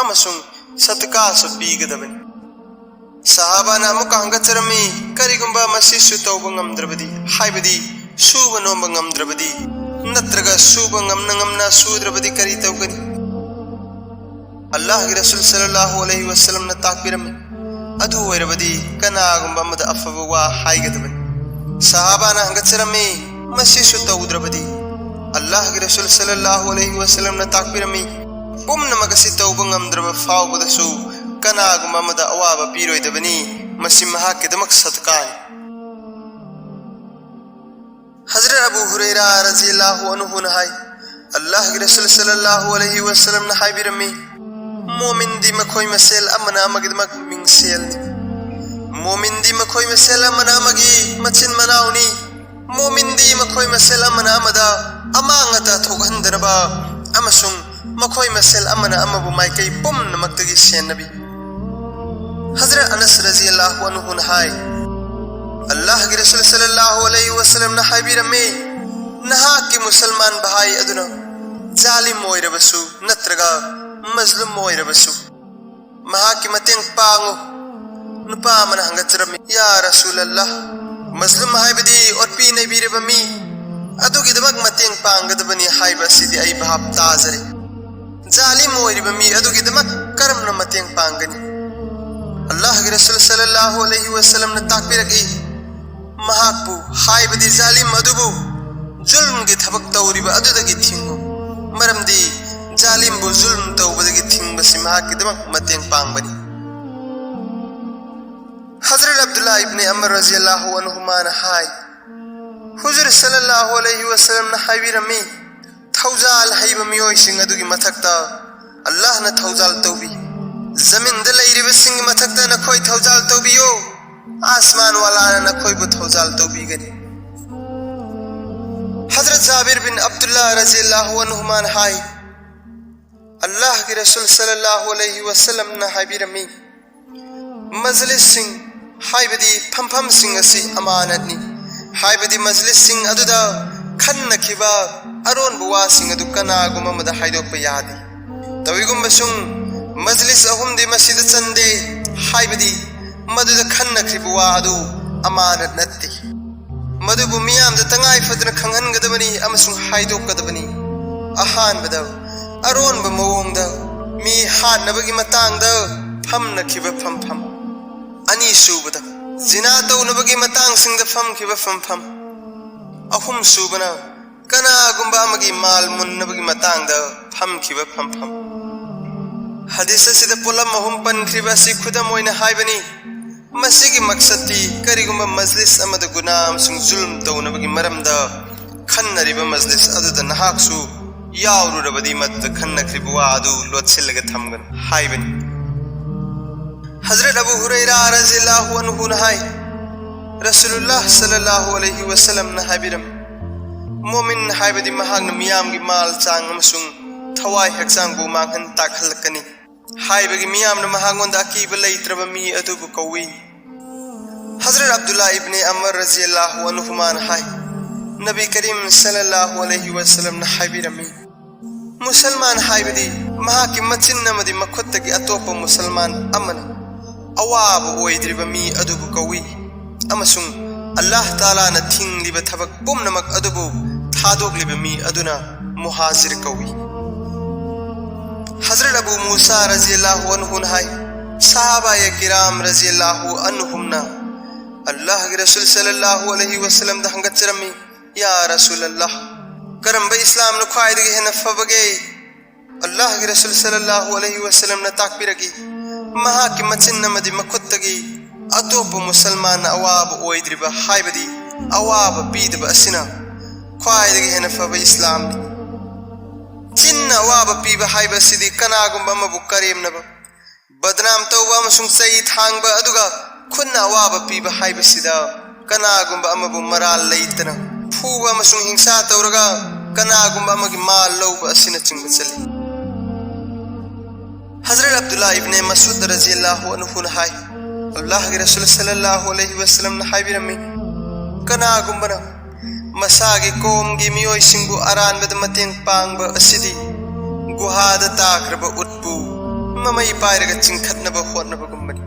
ꯑꯃꯁꯨꯡ ꯁꯗꯀꯥꯁꯨ ꯄꯤꯒꯗꯕꯅꯤ꯫ ꯁꯍꯥꯕꯥꯅ ꯑꯃꯨꯛꯀ ꯍꯪꯒꯠꯆꯔꯝꯃꯤ, ꯀꯔꯤꯒꯨꯝꯕ ꯃꯁꯤꯁꯨ ꯇꯧꯕ ꯉꯝꯗ꯭ꯔꯕꯗꯤ, ꯍꯥꯏꯕꯗꯤ ꯁꯨꯕ ꯅꯣꯝꯕ ꯉꯝꯗ꯭ꯔꯕꯗꯤ, ꯅꯠꯇ꯭ꯔꯒ ꯁꯨꯕ ꯉꯝꯅ ꯉꯝꯅ ꯁꯨꯗ꯭ꯔꯕꯗꯤ ꯀꯔꯤ ꯇꯧꯒꯅꯤ? ꯑꯜꯂꯥꯍꯒꯤ ꯔꯁꯨꯜ ꯁꯜꯂꯜꯂꯥꯍꯨ ꯑꯂꯩꯍꯤ ꯋꯁꯜꯂꯝꯅ ꯇꯥꯛꯄꯤꯔꯝꯃꯤ, ꯑꯗꯨ ꯑꯣꯏꯔꯕꯗꯤ ꯀꯅꯥꯒꯨꯝꯕ ꯑꯃꯗ ꯑꯐꯕ ꯋꯥ ꯍꯥꯏꯒꯗꯕꯅꯤ꯫ ꯁꯍꯥꯕꯥꯅ ꯍꯪꯒꯠꯆꯔꯝꯃꯤ, ꯃꯁꯤꯁꯨ ꯇꯧꯗ꯭ꯔꯕꯗꯤ? ꯑꯜꯂꯥꯍꯒꯤ ꯔꯁꯨꯜ ꯁꯜꯂꯜꯂꯥꯍꯨ ꯑꯂꯩꯍꯤ ꯋꯁꯜꯂꯝꯅ ꯇꯥꯛꯄꯤꯔꯝꯃꯤ, ꯄꯨꯝꯅꯃꯛ ꯑꯁꯤ ꯇꯧꯕ ꯉꯝꯗ꯭ꯔꯕ ꯐꯥꯎꯕꯗꯁꯨ ꯀꯅꯥꯒꯨꯝꯕ ꯑꯃꯗ ꯑꯋꯥꯕ ꯄꯤꯔꯣꯏꯗꯕꯅꯤ, ꯃꯁꯤ ꯃꯍꯥꯛꯀꯤꯗꯃꯛ ꯁꯗꯀꯥꯅꯤ꯫ ꯍꯖꯔꯠ ꯑꯕꯨ ꯍꯨꯔꯩꯔꯥ ꯔꯖꯤꯌꯜꯂꯥꯍꯨ ꯑꯟꯍꯨꯅ ꯍꯥꯏ, ꯑꯜꯂꯥꯍꯒꯤ ꯔꯁꯨꯜ ꯁꯜꯂꯜꯂꯥꯍꯨ ꯑꯂꯩꯍꯤ ꯋꯁꯜꯂꯝꯅ ꯍꯥꯏꯕꯤꯔꯝꯃꯤ, ꯃꯣꯃꯤꯟꯗꯤ ꯃꯈꯣꯏ ꯃꯁꯦꯜ ꯑꯃꯅ ꯑꯃꯒꯤꯗꯃꯛ ꯃꯤꯡꯁꯦꯜꯅꯤ꯫ ꯃꯣꯃꯤꯟꯗꯤ ꯃꯈꯣꯏ ꯃꯁꯦꯜ ꯑꯃꯅ ꯑꯃꯒꯤ ꯃꯆꯤꯟ ꯃꯅꯥꯎꯅꯤ꯫ ꯃꯣꯃꯤꯟꯗꯤ ꯃꯈꯣꯏ ꯃꯁꯦꯜ ꯑꯃꯅ ꯑꯃꯗ ꯑꯃꯥꯡ ꯑꯇꯥ ꯊꯣꯛꯍꯟꯗꯅꯕ ꯑꯃꯁꯨꯡ ꯃꯈꯣꯏ ꯃꯁꯦꯜ ꯑꯃꯅ ꯑꯃꯕꯨ ꯃꯥꯏꯀꯩ ꯄꯨꯝꯅꯃꯛꯇꯒꯤ ꯁꯦꯟꯅꯕꯤ꯫ ꯍꯖꯔꯠ ꯑꯅꯁ ꯔꯖꯤꯌꯜꯂꯥꯍꯨ ꯑꯟꯍꯨꯅ ꯍꯥꯏ, ꯑꯜꯂꯥꯍꯒꯤ ꯔꯁꯨꯜ ꯁꯜꯂꯜꯂꯥꯍꯨ ꯑꯂꯩꯍꯤ ꯋꯁꯜꯂꯝꯅ ꯍꯥꯏꯕꯤꯔꯝꯃꯤ, ꯅꯍꯥꯛꯀꯤ ꯃꯨꯁꯜꯃꯥꯟ ꯚꯥꯏ ꯑꯗꯨꯅ ꯖꯥꯂꯤꯝ ꯑꯣꯏꯔꯕꯁꯨ ꯅꯠꯇ꯭ꯔꯒ ꯃꯖꯂꯨꯝ ꯑꯣꯏꯔꯕꯁꯨ ꯃꯍꯥꯛꯀꯤ ꯃꯇꯦꯡ ꯄꯥꯡꯉꯨ꯫ ꯅꯨꯄꯥ ꯑꯃꯅ ꯍꯪꯒꯠꯆꯔꯝꯃꯤ, ꯌꯥ ꯔꯁꯨꯂꯜꯂꯥꯍ, ꯃꯖꯂꯨꯝ ꯍꯥꯏꯕꯗꯤ ꯑꯣꯠꯄꯤ ꯅꯩꯕꯤꯔꯕ ꯃꯤ ꯑꯗꯨꯒꯤꯗꯃꯛ ꯃꯇꯦꯡ ꯄꯥꯡꯒꯗꯕꯅꯤ ꯍꯥꯏꯕ ꯑꯁꯤꯗꯤ ꯑꯩ ꯚꯥꯞ ꯇꯥꯖꯔꯦ꯫ ꯖꯥꯂꯤꯝ ꯑꯣꯏꯔꯤꯕ ꯃꯤ ꯑꯗꯨꯒꯤꯗꯃꯛ ꯀꯔꯝꯅ ꯃꯇꯦꯡ ꯄꯥꯡꯒꯅꯤ? ꯑꯜꯂꯥꯍꯒꯤ ꯔꯁꯨꯜ ꯁꯜꯂꯜꯂꯥꯍꯨ ꯁꯜꯂꯜꯂꯥꯍꯨ ꯑꯂꯩꯍꯤ ꯋꯥꯁꯜꯂꯝꯅ ꯇꯥꯛꯄꯤꯔꯛꯏ, ꯃꯍꯥꯛꯄꯨ, ꯍꯥꯏꯕꯗꯤ ꯖꯥꯂꯤꯝ ꯑꯗꯨꯕꯨ, ꯖꯨꯜꯝꯒꯤ ꯊꯕꯛ ꯇꯧꯔꯤꯕ ꯑꯗꯨꯗꯒꯤ ꯊꯤꯡꯉꯨ, ꯃꯔꯝꯗꯤ ꯖꯥꯂꯤꯝꯕꯨ ꯖꯨꯜꯝ ꯇꯧꯕꯗꯒꯤ ꯊꯤꯡꯕꯁꯤ ꯃꯍꯥꯛꯀꯤꯗꯃꯛ ꯃꯇꯦꯡ ꯄꯥꯡꯕꯅꯤ꯫ ꯍꯖꯔꯠ ꯑꯕꯗꯨꯜꯂꯥ ꯏꯕꯅꯦ ꯑꯃꯔ ꯔꯖꯤꯌꯜꯂꯥꯍꯨ ꯑꯟꯍꯨꯃꯥꯅ ꯍꯥꯏ, ꯍꯨꯖꯨꯔ ꯁꯜꯂꯜꯂꯥꯍꯨ ꯑꯂꯩꯍꯤ ꯋꯥꯁꯜꯂꯝꯅ ꯍꯥꯏꯕꯤꯔꯝꯃꯤ, ꯊꯧꯖꯥꯜ ꯍꯩꯕ ꯃꯤꯑꯣꯏꯁꯤꯡ ꯑꯗꯨꯒꯤ ꯃꯊꯛꯇ ꯑꯜꯂꯥꯍꯅ ꯊꯧꯖꯥꯜ ꯇꯧꯕꯤ꯫ ꯖꯃꯤꯟꯗ ꯂꯩꯔꯤꯕꯁꯤꯡꯒꯤ ꯃꯊꯛꯇ ꯅꯈꯣꯏ ꯊꯧꯖꯥꯜ ꯇꯧꯕꯤꯌꯨ, ꯑꯥꯁꯃꯥꯟ ꯋꯥꯂꯥꯅ ꯅꯈꯣꯏꯕꯨ ꯊꯧꯖꯥꯜ ꯇꯧꯕꯤꯒꯅꯤ꯫ ꯍꯖꯔꯠ ꯖꯥꯕꯤꯔ ꯕꯤꯟ ꯑꯕꯗꯨꯜꯂꯥ ꯔꯖꯤꯌꯜꯂꯥꯍꯨ ꯑꯟꯍꯨꯃꯥꯅ ꯍꯥꯏ, ꯑꯜꯂꯥꯍꯒꯤ ꯔꯁꯨꯜ ꯁꯜꯂꯜꯂꯥꯍꯨ ꯑꯂꯩꯍꯤ ꯋꯥꯁꯜꯂꯝꯅ ꯍꯥꯏꯕꯤꯔꯝꯃꯤ, ꯃꯖꯂꯤꯁꯁꯤꯡ, ꯍꯥꯏꯕꯗꯤ ꯐꯝꯐꯝꯁꯤꯡ ꯑꯁꯤ ꯑꯃꯥꯅꯠꯅꯤ, ꯍꯥꯏꯕꯗꯤ ꯃꯖꯂꯤꯁꯁꯤꯡ ꯑꯗꯨꯗ ꯈꯟꯅꯈꯤꯕ ꯑꯔꯣꯟꯕ ꯋꯥꯁꯤꯡ ꯑꯗꯨ ꯀꯅꯥꯒꯨꯝꯕ ꯑꯃꯗ ꯍꯥꯏꯗꯣꯛꯄ ꯌꯥꯗꯦ꯫ ꯇꯧꯏꯒꯨꯝꯕꯁꯨꯡ ꯃꯖꯂꯤꯁ ꯑꯍꯨꯝꯗꯤ ꯃꯁꯤꯗ ꯆꯟꯗꯦ, ꯍꯥꯏꯕꯗꯤ ꯃꯗꯨꯗ ꯈꯟꯅꯈ꯭ꯔꯤꯕ ꯋꯥ ꯑꯗꯨ ꯑꯃꯥꯅꯠ ꯅꯠꯇꯦ꯫ ꯃꯗꯨꯕꯨ ꯃꯤꯌꯥꯝꯗ ꯇꯉꯥꯏ ꯐꯗꯅ ꯈꯪꯍꯟꯒꯗꯕꯅꯤ ꯑꯃꯁꯨꯡ ꯍꯥꯏꯗꯣꯛꯀꯗꯕꯅꯤ꯫ ꯑꯍꯥꯟꯕꯗ, ꯑꯔꯣꯟꯕ ꯃꯑꯣꯡꯗ ꯃꯤ ꯍꯥꯠꯅꯕꯒꯤ ꯃꯇꯥꯡꯗ ꯐꯝꯅꯈꯤꯕ ꯐꯝꯐꯝ꯫ ꯑꯅꯤꯁꯨꯕꯗ, ꯖꯤꯅꯥ ꯇꯧꯅꯕꯒꯤ ꯃꯇꯥꯡꯁꯤꯡꯗ ꯐꯝꯈꯤꯕ ꯐꯝꯐꯝ꯫ ꯑꯍꯨꯝꯁꯨꯕꯅ, ꯀꯅꯥꯒꯨꯝꯕ ꯑꯃꯒꯤ ꯃꯥꯜ ꯃꯨꯟꯅꯕꯒꯤ ꯃꯇꯥꯡꯗ ꯐꯝꯈꯤꯕ ꯐꯝꯐꯝ꯫ ꯍꯗꯤꯁ ꯑꯁꯤꯗ ꯄꯣꯠꯂꯝ ꯑꯍꯨꯝ ꯄꯟꯈ꯭ꯔꯤꯕ ꯑꯁꯤ ꯈꯨꯗꯝ ꯑꯣꯏꯅ ꯍꯥꯏꯕꯅꯤ꯫ ꯃꯁꯤꯒꯤ ꯃꯛꯁꯠꯇꯤ ꯀꯔꯤꯒꯨꯝꯕ ꯃꯖꯂꯤꯁ ꯑꯃꯗ ꯒꯨꯅꯥ ꯑꯃꯁꯨꯡ ꯖꯨꯜꯝ ꯇꯧꯅꯕꯒꯤ ꯃꯔꯝꯗ ꯈꯟꯅꯔꯤꯕ ꯃꯖꯂꯤꯁ ꯑꯗꯨꯗ ꯅꯍꯥꯛꯁꯨ ꯌꯥꯎꯔꯨꯔꯕꯗꯤ ꯃꯗꯨꯗ ꯈꯟꯅꯈ꯭ꯔꯤꯕ ꯋꯥ ꯑꯗꯨ ꯂꯣꯠꯁꯤꯜꯂꯒ ꯊꯝꯒꯅꯨ ꯍꯥꯏꯕꯅꯤ꯫ ꯍꯖꯔꯠ ꯑꯕꯨ ꯍꯨꯔꯩꯔꯥ ꯔꯖꯤꯌꯜꯂꯥꯍꯨ ꯑꯟꯍꯨꯅ ꯍꯥꯏ, ꯔꯁꯨꯂꯨꯜꯂꯥꯍ ꯁꯜꯂꯜꯂꯥꯍꯨ ꯑꯂꯩꯍꯤ ꯋꯥꯁꯜꯂꯝꯅ ꯍꯥꯏꯕꯤꯔꯝꯃꯤ, ꯃꯣꯃꯤꯟ ꯍꯥꯏꯕꯗꯤ ꯃꯍꯥꯛꯅ ꯃꯤꯌꯥꯝꯒꯤ ꯃꯥꯜ ꯆꯥꯡ ꯑꯃꯁꯨꯡ ꯊꯋꯥꯏ ꯍꯛꯆꯥꯡꯕꯨ ꯃꯥꯡꯍꯟ ꯇꯥꯛꯍꯜꯂꯛꯀꯅꯤ ꯍꯥꯏꯕꯒꯤ ꯃꯤꯌꯥꯝꯅ ꯃꯍꯥꯛꯉꯣꯟꯗ ꯑꯀꯤꯕ ꯂꯩꯇ꯭ꯔꯕ ꯃꯤ ꯑꯗꯨꯕꯨ ꯀꯧꯏ꯫ ꯍꯖꯔꯠ ꯑꯕꯗꯨꯜꯂꯥ ꯏꯕꯅꯦ ꯑꯃꯔ ꯔꯖꯤꯌꯜꯂꯥꯍꯨ ꯑꯟꯍꯨꯃꯥꯅ ꯍꯥꯏ, ꯅꯕꯤ ꯀꯔꯤꯝ ꯁꯜꯂꯜꯂꯥꯍꯨ ꯑꯂꯩꯍꯤ ꯋꯥꯁꯜꯂꯝꯅ ꯍꯥꯏꯕꯤꯔꯝꯃꯤ, ꯃꯨꯁꯜꯃꯥꯟ ꯍꯥꯏꯕꯗꯤ ꯃꯍꯥꯛꯀꯤ ꯃꯆꯤꯟ ꯑꯃꯗꯤ ꯃꯈꯨꯠꯇꯒꯤ ꯑꯇꯣꯞꯄ ꯃꯨꯁꯜꯃꯥꯟ ꯑꯃꯅ ꯑꯋꯥꯕ ꯑꯣꯏꯗ꯭ꯔꯤꯕ ꯃꯤ ꯑꯗꯨꯕꯨ ꯀꯧꯏ, ꯑꯃꯁꯨꯡ ꯑꯜꯂꯥꯍ ꯇꯥꯂꯥꯅ ꯊꯤꯡꯂꯤꯕ ꯊꯕꯛ ꯄꯨꯝꯅꯃꯛ ꯑꯗꯨꯕꯨ ꯊꯥꯗꯣꯛꯂꯤꯕ ꯃꯤ ꯑꯗꯨꯅ ꯃꯨꯍꯥꯖꯤꯔ ꯀꯧꯏ꯫ ꯍꯖꯔꯠ ꯑꯕꯨ ꯃꯨꯁꯥ ꯔꯖꯤꯌꯜꯂꯥꯍꯨ ꯑꯟꯍꯨꯅ ꯍꯥꯏ, ꯁꯍꯥꯕꯥꯌꯦ ꯀꯤꯔꯥꯝ ꯔꯖꯤꯌꯜꯂꯥꯍꯨ ꯑꯟꯍꯨꯝꯅ ꯑꯜꯂꯥꯍꯒꯤ ꯔꯁꯨꯜ ꯁꯜꯂꯜꯂꯥꯍꯨ ꯑꯂꯩꯍꯤ ꯋꯁꯜꯂꯝꯗ ꯍꯪꯒꯠꯆꯔꯝꯃꯤ, "ꯌꯥ ꯔꯁꯨꯜ ꯑꯜꯂꯥꯍ, ꯀꯔꯝꯕ ꯏꯁꯂꯥꯝꯅ ꯈ꯭ꯋꯥꯏꯗꯒꯤ ꯍꯦꯟꯅ ꯐꯕꯒꯦ?" ꯑꯜꯂꯥꯍꯒꯤ ꯔꯁꯨꯜ ꯁꯜꯂꯜꯂꯥꯍꯨ ꯑꯂꯩꯍꯤ ꯋꯁꯜꯂꯝꯅ ꯇꯥꯛꯄꯤꯔꯛꯏ, ꯃꯍꯥꯛꯀꯤ ꯃꯆꯤꯟ ꯑꯃꯗꯤ ꯃꯈꯨꯠꯇꯒꯤ ꯑꯇꯣꯞꯄ ꯃꯨꯁꯜꯃꯥꯟꯅ ꯑꯋꯥꯕ ꯑꯣꯏꯗ꯭ꯔꯤꯕ, ꯍꯥꯏꯕꯗꯤ ꯑꯋꯥꯕ ꯄꯤꯗꯕ ꯑꯁꯤꯅ ꯈ꯭ꯋꯥꯏꯗꯒꯤ ꯍꯦꯟꯅ ꯐꯕ ꯏꯁꯂꯥꯝꯅꯤ꯫ ꯆꯤꯟꯅ ꯑꯋꯥꯕ ꯄꯤꯕ ꯍꯥꯏꯕ ꯑꯁꯤꯗꯤ ꯀꯅꯥꯒꯨꯝꯕ ꯑꯃꯕꯨ ꯀꯔꯦꯝꯅꯕ, ꯕꯗꯅꯥꯝ ꯇꯧꯕ ꯑꯃꯁꯨꯡ ꯆꯩ ꯊꯥꯡꯕ, ꯑꯗꯨꯒ ꯈꯨꯠꯅ ꯑꯋꯥꯕ ꯄꯤꯕ ꯍꯥꯏꯕꯁꯤꯗ ꯀꯅꯥꯒꯨꯝꯕ ꯑꯃꯕꯨ ꯃꯔꯥꯜ ꯂꯩꯇꯅ ꯐꯨꯕ ꯑꯃꯁꯨꯡ ꯍꯤꯡꯁꯥ ꯇꯧꯔꯒ ꯀꯅꯥꯒꯨꯝꯕ ꯑꯃꯒꯤ ꯃꯥꯜ ꯂꯧꯕ ꯑꯁꯤꯅꯆꯤꯡꯕ ꯆꯜꯂꯤ꯫ ꯍꯖꯔꯠ ꯑꯕꯗꯨꯜꯂꯥ ꯏꯕꯅꯦ ꯃꯁꯨꯗ ꯔꯖꯤꯌꯜꯂꯥꯍꯨ ꯑꯟꯍꯨꯅ ꯍꯥꯏ, ꯑꯜꯂꯥꯍꯒꯤ ꯔꯁꯨꯜ ꯁꯜꯂꯜꯂꯥꯍꯨ ꯑꯂꯩꯍꯤ ꯋꯁꯜꯂꯝꯅ ꯍꯥꯏꯕꯤꯔꯝꯃꯤ, "ꯀꯅꯥꯒꯨꯝꯕꯅ ꯃꯁꯥꯒꯤ ꯀꯣꯝꯒꯤ ꯃꯤꯑꯣꯏꯁꯤꯡꯕꯨ ꯑꯔꯥꯟꯕꯗ ꯃꯇꯦꯡ ꯄꯥꯡꯕ ꯑꯁꯤꯗꯤ ꯒꯨꯍꯥꯗ ꯇꯥꯈ꯭ꯔꯕ ꯎꯠꯄꯨ ꯃꯃꯩ ꯄꯥꯏꯔꯒ ꯆꯤꯡꯈꯠꯅꯕ ꯍꯣꯠꯅꯕꯒꯨꯝꯕꯅꯤ"꯫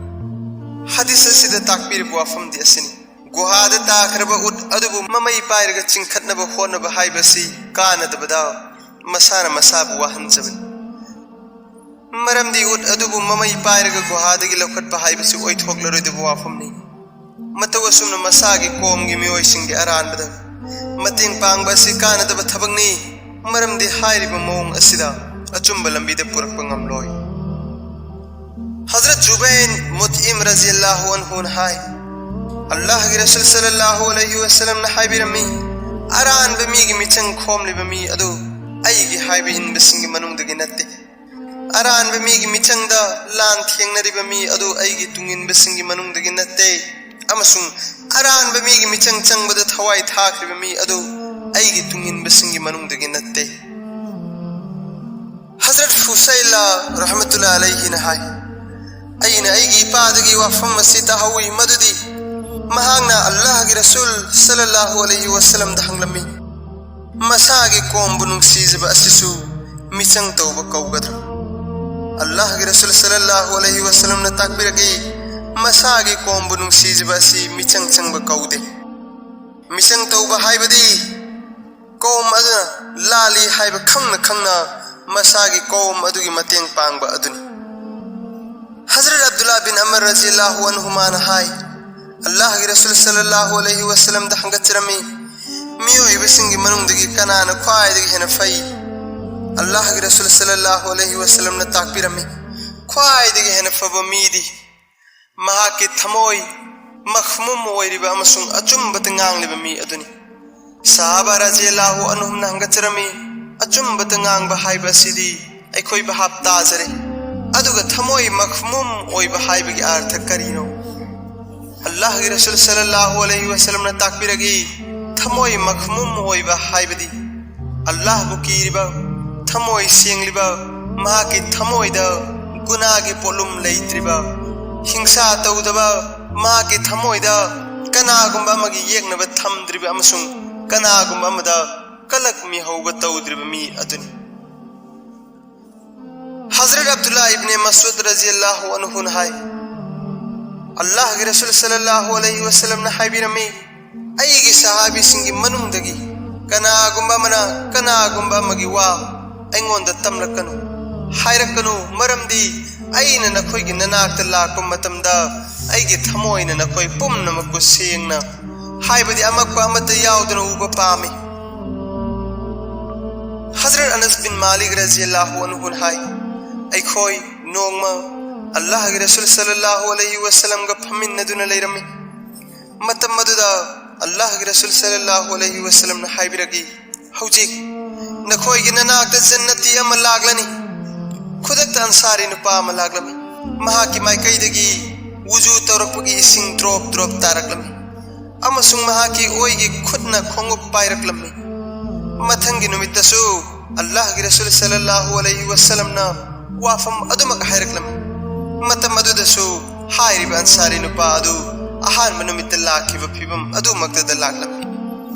ꯍꯗꯤꯁ ꯑꯁꯤꯗ ꯇꯥꯛꯄꯤꯔꯤꯕ ꯋꯥꯐꯝꯗꯤ ꯑꯁꯤꯅꯤ꯫ ꯒꯨꯍꯥꯗ ꯇꯥꯈ꯭ꯔꯕ ꯎꯠ ꯑꯗꯨꯕꯨ ꯃꯃꯩ ꯄꯥꯏꯔꯒ ꯆꯤꯡꯈꯠꯅꯕ ꯍꯣꯠꯅꯕ ꯍꯥꯏꯕꯁꯤ ꯀꯥꯟꯅꯗꯕꯗ ꯃꯁꯥꯅ ꯃꯁꯥꯕꯨ ꯋꯥꯍꯟꯖꯕꯅꯤ꯫ ꯃꯔꯝꯗꯤ ꯎꯠ ꯑꯗꯨꯕꯨ ꯃꯃꯩ ꯄꯥꯏꯔꯒ ꯒꯨꯍꯥꯗꯒꯤ ꯂꯧꯈꯠꯄ ꯍꯥꯏꯕꯁꯤ ꯑꯣꯏꯊꯣꯛꯂꯔꯣꯏꯗꯕ ꯋꯥꯐꯝꯅꯤ꯫ ꯃꯇꯧ ꯑꯁꯨꯝꯅ ꯃꯁꯥꯒꯤ ꯀꯣꯝꯒꯤ ꯃꯤꯑꯣꯏꯁꯤꯡꯒꯤ ꯑꯔꯥꯟꯕꯗ ꯃꯇꯦꯡ ꯄꯥꯡꯕ ꯑꯁꯤ ꯀꯥꯟꯅꯗꯕ ꯊꯕꯛꯅꯤ, ꯃꯔꯝꯗꯤ ꯍꯥꯏꯔꯤꯕ ꯃꯑꯣꯡ ꯑꯁꯤꯗ ꯑꯆꯨꯝꯕ ꯂꯝꯕꯤꯗ ꯄꯨꯔꯛꯄ ꯉꯝꯂꯣꯏ꯫ ꯍꯖꯔꯠ ꯖꯨꯕꯩꯟ ꯃꯨꯠꯏꯝ ꯔꯖꯤꯌꯜꯂꯥꯍꯨ ꯑꯟꯍꯨꯅ ꯍꯥꯏ, ꯑꯜꯂꯥꯍꯒꯤ ꯔꯁꯨꯜ ꯁꯜꯂꯜꯂꯥꯍꯨ ꯑꯂꯩꯍꯤ ꯋꯁꯜꯂꯝꯅ ꯍꯥꯏꯕꯤꯔꯝꯃꯤ, "ꯑꯔꯥꯟꯕ ꯃꯤꯒꯤ ꯃꯤꯆꯪ ꯈꯣꯝꯂꯤꯕ ꯃꯤ ꯑꯗꯨ ꯑꯩꯒꯤ ꯍꯥꯏꯕ ꯏꯟꯕꯁꯤꯡꯒꯤ ꯃꯅꯨꯡꯗꯒꯤ ꯅꯠꯇꯦ꯫ ꯑꯔꯥꯟꯕ ꯃꯤꯒꯤ ꯃꯤꯆꯪꯗ ꯂꯥꯟ ꯊꯦꯡꯅꯔꯤꯕ ꯃꯤ ꯑꯗꯨ ꯑꯩꯒꯤ ꯇꯨꯡꯏꯟꯕꯁꯤꯡꯒꯤ ꯃꯅꯨꯡꯗꯒꯤ ꯅꯠꯇꯦ꯫ ꯑꯃꯁꯨꯡ ꯑꯔꯥꯟꯕ ꯃꯤꯒꯤ ꯃꯤꯆꯪ ꯆꯪꯕꯗ ꯊꯋꯥꯏ ꯊꯥꯈ꯭ꯔꯤꯕ ꯃꯤ ꯑꯗꯨ ꯑꯩꯒꯤ ꯇꯨꯡꯏꯟꯕꯁꯤꯡꯒꯤ ꯃꯅꯨꯡꯗꯒꯤ ꯅꯠꯇꯦ"꯫ ꯍꯖꯔꯠ ꯐꯨꯁꯩꯂꯥ ꯔꯍꯃꯇꯨꯜꯂꯥ ꯑꯂꯩꯍꯤꯅ ꯍꯥꯏ, "ꯑꯩꯅ ꯑꯩꯒꯤ ꯏꯄꯥꯗꯒꯤ ꯋꯥꯐꯝ ꯑꯁꯤ ꯇꯥꯍꯧꯏ, ꯃꯗꯨꯗꯤ ꯃꯍꯥꯛꯅ ꯑꯜꯂꯥꯍꯒꯤ ꯔꯁꯨꯜ ꯁꯜꯂꯜꯂꯥꯍꯨ ꯑꯂꯩꯍꯤ ꯋꯁꯜꯂꯝꯗ ꯍꯪꯂꯝꯃꯤ, ꯃꯁꯥꯒꯤ ꯀꯣꯝꯕꯨ ꯅꯨꯡꯁꯤꯖꯕ ꯑꯁꯤꯁꯨ ꯃꯤꯆꯪ ꯇꯧꯕ ꯀꯧꯒꯗ꯭ꯔꯥ?" ꯑꯜꯂꯥꯍꯒꯤ ꯔꯁꯨꯜ ꯁꯜꯂꯜꯂꯥꯍꯨ ꯑꯂꯩꯍꯤ ꯋꯁꯜꯂꯝꯅ ꯇꯥꯛꯄꯤꯔꯛꯏ, ꯃꯁꯥꯒꯤ ꯀꯣꯝꯕꯨ ꯅꯨꯡꯁꯤꯖꯕ ꯑꯁꯤ ꯃꯤꯆꯪ ꯆꯪꯕ ꯀꯧꯗꯦ꯫ ꯃꯤꯆꯪ ꯇꯧꯕ ꯍꯥꯏꯕꯗꯤ ꯀꯧꯝ ꯑꯗꯨꯅ ꯂꯥꯜꯂꯤ ꯍꯥꯏꯕ ꯈꯪꯅ ꯈꯪꯅ ꯃꯁꯥꯒꯤ ꯀꯧꯝ ꯑꯗꯨꯒꯤ ꯃꯇꯦꯡ ꯄꯥꯡꯕ ꯑꯗꯨꯅꯤ꯫ ꯍꯖꯔꯠ ꯑꯕꯗꯨꯜꯂꯥ ꯕꯤꯟ ꯑꯃꯔ ꯔꯖꯤꯌꯜꯂꯥꯍꯨ ꯑꯟꯍꯨꯃꯥꯅ ꯍꯥꯏ, ꯑꯜꯂꯥꯍꯒꯤ ꯔꯁꯨꯜ ꯁꯜꯂꯜꯂꯥꯍꯨ ꯑꯂꯩꯍꯤ ꯋꯁꯜꯂꯝꯗ ꯍꯪꯒꯠꯆꯔꯝꯃꯤ, "ꯃꯤꯑꯣꯏꯕꯁꯤꯡꯒꯤ ꯃꯅꯨꯡꯗꯒꯤ ꯀꯅꯥꯅ ꯈ꯭ꯋꯥꯏꯗꯒꯤ ꯍꯦꯟꯅ ꯐꯩ?" ꯑꯜꯂꯥꯍꯒꯤ ꯔꯁꯨꯜ ꯁꯜꯂꯜꯂꯥꯍꯨ ꯑꯂꯩꯍꯤ ꯋꯁꯜꯂꯝꯅ ꯇꯥꯛꯄꯤꯔꯝꯃꯤ, "ꯈ꯭ꯋꯥꯏꯗꯒꯤ ꯍꯦꯟꯅ ꯐꯕ ꯃꯤꯗꯤ ꯃꯍꯥꯛꯀꯤ ꯊꯃꯣꯏ ꯃꯈꯃꯨꯝ ꯑꯣꯏꯔꯤꯕ ꯑꯃꯁꯨꯡ ꯑꯆꯨꯝꯕꯇ ꯉꯥꯡꯂꯤꯕ ꯃꯤ ꯑꯗꯨꯅꯤ"꯫ ꯁꯍꯥꯕꯥ ꯔꯖꯤꯌꯜꯂꯥꯍꯨ ꯑꯟꯍꯨꯝꯅ ꯍꯪꯒꯠꯆꯔꯝꯃꯤ, "ꯑꯆꯨꯝꯕꯇ ꯉꯥꯡꯕ ꯍꯥꯏꯕ ꯑꯁꯤꯗꯤ ꯑꯩꯈꯣꯏ ꯚꯥꯞ ꯇꯥꯖꯔꯦ, ꯑꯗꯨꯒ ꯊꯃꯣꯏ ꯃꯈꯃꯨꯝ ꯑꯣꯏꯕ ꯍꯥꯏꯕꯒꯤ ꯑꯥꯔꯊ ꯀꯔꯤꯅꯣ?" ꯑꯜꯂꯥꯍꯒꯤ ꯔꯁꯨꯜ ꯁꯜꯂꯜꯂꯥꯍꯨ ꯑꯂꯩꯍꯤ ꯋꯁꯜꯂꯝꯅ ꯇꯥꯛꯄꯤꯔꯛꯏ, ꯊꯃꯣꯏ ꯃꯈꯃꯨꯝ ꯑꯣꯏꯕ ꯍꯥꯏꯕꯗꯤ ꯑꯜꯂꯥꯍꯕꯨ ꯀꯤꯔꯤꯕ, ꯊꯃꯣꯏ ꯁꯦꯡꯂꯤꯕ, ꯃꯍꯥꯛꯀꯤ ꯊꯃꯣꯏꯗ ꯒꯨꯅꯥꯒꯤ ꯄꯣꯠꯂꯨꯝ ꯂꯩꯇ꯭ꯔꯤꯕ, ꯍꯤꯡꯁꯥ ꯇꯧꯗꯕ, ꯃꯍꯥꯛꯀꯤ ꯊꯃꯣꯏꯗ ꯀꯅꯥꯒꯨꯝꯕ ꯑꯃꯒꯤ ꯌꯦꯛꯅꯕ ꯊꯝꯗ꯭ꯔꯤꯕ ꯑꯃꯁꯨꯡ ꯀꯅꯥꯒꯨꯝꯕ ꯑꯃꯗ ꯀꯂꯛ ꯃꯤꯍꯧꯕ ꯇꯧꯗ꯭ꯔꯤꯕ ꯃꯤ ꯑꯗꯨꯅꯤ꯫ ꯍꯖꯔꯠ ꯑꯕꯗꯨꯜꯂꯥ ꯏꯕꯅꯦ ꯃꯁꯎꯗ ꯔꯖꯤꯌꯜꯂꯥꯍꯨ ꯑꯟꯍꯨꯅ ꯍꯥꯏ, ꯑꯜꯂꯥꯍꯒꯤ ꯔꯁꯨꯜ ꯁꯜꯂꯜꯂꯥꯍꯨ ꯑꯂꯩꯍꯤ ꯋꯁꯜꯂꯝꯅ ꯍꯥꯏꯕꯤꯔꯝꯃꯤ, "ꯑꯩꯒꯤ ꯁꯍꯥꯕꯤꯁꯤꯡꯒꯤ ꯃꯅꯨꯡꯗꯒꯤ ꯀꯅꯥꯒꯨꯝꯕ ꯑꯃꯅ ꯀꯅꯥꯒꯨꯝꯕ ꯑꯃꯒꯤ ꯋꯥ ꯑꯩꯉꯣꯟꯗ ꯇꯝꯂꯛꯀꯅꯨ, ꯍꯥꯏꯔꯛꯀꯅꯨ, ꯃꯔꯝꯗꯤ ꯑꯩꯅ ꯅꯈꯣꯏꯒꯤ ꯅꯅꯥꯛꯇ ꯂꯥꯛꯄ ꯃꯇꯝꯗ ꯑꯩꯒꯤ ꯊꯃꯣꯏꯅ ꯅꯈꯣꯏ ꯄꯨꯝꯅꯃꯛꯄꯨ ꯁꯦꯡꯅ ꯍꯥꯏꯕꯗꯤ ꯑꯃꯛꯄ ꯑꯃꯠꯇ ꯌꯥꯎꯗꯅ ꯎꯕ ꯄꯥꯝꯃꯤ"꯫ ꯍꯖꯔꯠ ꯑꯅꯁ ꯕꯤꯟ ꯃꯥꯂꯤꯛ ꯔꯖꯤꯌꯜꯂꯥꯍꯨ ꯑꯟꯍꯨꯅ ꯍꯥꯏ, ꯑꯩꯈꯣꯏ ꯅꯣꯡꯃ ꯑꯜꯂꯥꯍꯒꯤ ꯔꯁꯨꯜ ꯁꯜꯂꯜꯂꯥꯍꯨ ꯑꯂꯩꯍꯤ ꯋꯁꯜꯂꯝꯒ ꯐꯝꯃꯤꯟꯅꯗꯨꯅ ꯂꯩꯔꯝꯃꯤ꯫ ꯃꯇꯝ ꯑꯗꯨꯗ ꯑꯜꯂꯥꯍꯒꯤ ꯔꯁꯨꯜ ꯁꯜꯂꯜꯂꯥꯍꯨ ꯑꯂꯩꯍꯤ ꯋꯁꯜꯂꯝꯅ ꯍꯥꯏꯕꯤꯔꯛꯏ, "ꯍꯧꯖꯤꯛ ꯅꯈꯣꯏꯒꯤ ꯅꯅꯥꯛꯇ ꯖꯟꯅꯇꯤ ꯑꯃ ꯂꯥꯛꯂꯅꯤ"꯫ ꯈꯨꯗꯛꯇ ꯑꯟꯁꯥꯔꯤ ꯅꯨꯄꯥ ꯑꯃ ꯂꯥꯛꯂꯝꯃꯤ꯫ ꯃꯍꯥꯛꯀꯤ ꯃꯥꯏꯀꯩꯗꯒꯤ ꯋꯨꯖꯨ ꯇꯧꯔꯛꯄꯒꯤ ꯏꯁꯤꯡ ꯗ꯭ꯔꯣꯞ ꯗ꯭ꯔꯣꯞ ꯇꯥꯔꯛꯂꯝꯃꯤ, ꯑꯃꯁꯨꯡ ꯃꯍꯥꯛꯀꯤ ꯑꯣꯏꯒꯤ ꯈꯨꯠꯅ ꯈꯣꯡꯎꯞ ꯄꯥꯏꯔꯛꯂꯝꯃꯤ꯫ ꯃꯊꯪꯒꯤ ꯅꯨꯃꯤꯠꯇꯁꯨ ꯑꯜꯂꯥꯍꯒꯤ ꯔꯁꯨꯜ ꯁꯜꯂꯜꯂꯥꯍꯨ ꯑꯂꯩꯍꯤ ꯋꯁꯜꯂꯝꯅ ꯋꯥꯐꯝ ꯑꯗꯨꯃꯛ ꯍꯥꯏꯔꯛꯂꯝꯃꯤ꯫ ꯃꯇꯝ ꯑꯗꯨꯗꯁꯨ ꯍꯥꯏꯔꯤꯕ ꯑꯟꯁꯥꯔꯤ ꯅꯨꯄꯥ ꯑꯗꯨ ꯑꯍꯥꯟꯕ ꯅꯨꯃꯤꯠꯇ ꯂꯥꯛꯈꯤꯕ ꯐꯤꯕꯝ ꯑꯗꯨꯃꯛꯇꯗ ꯂꯥꯛꯂꯝꯃꯤ꯫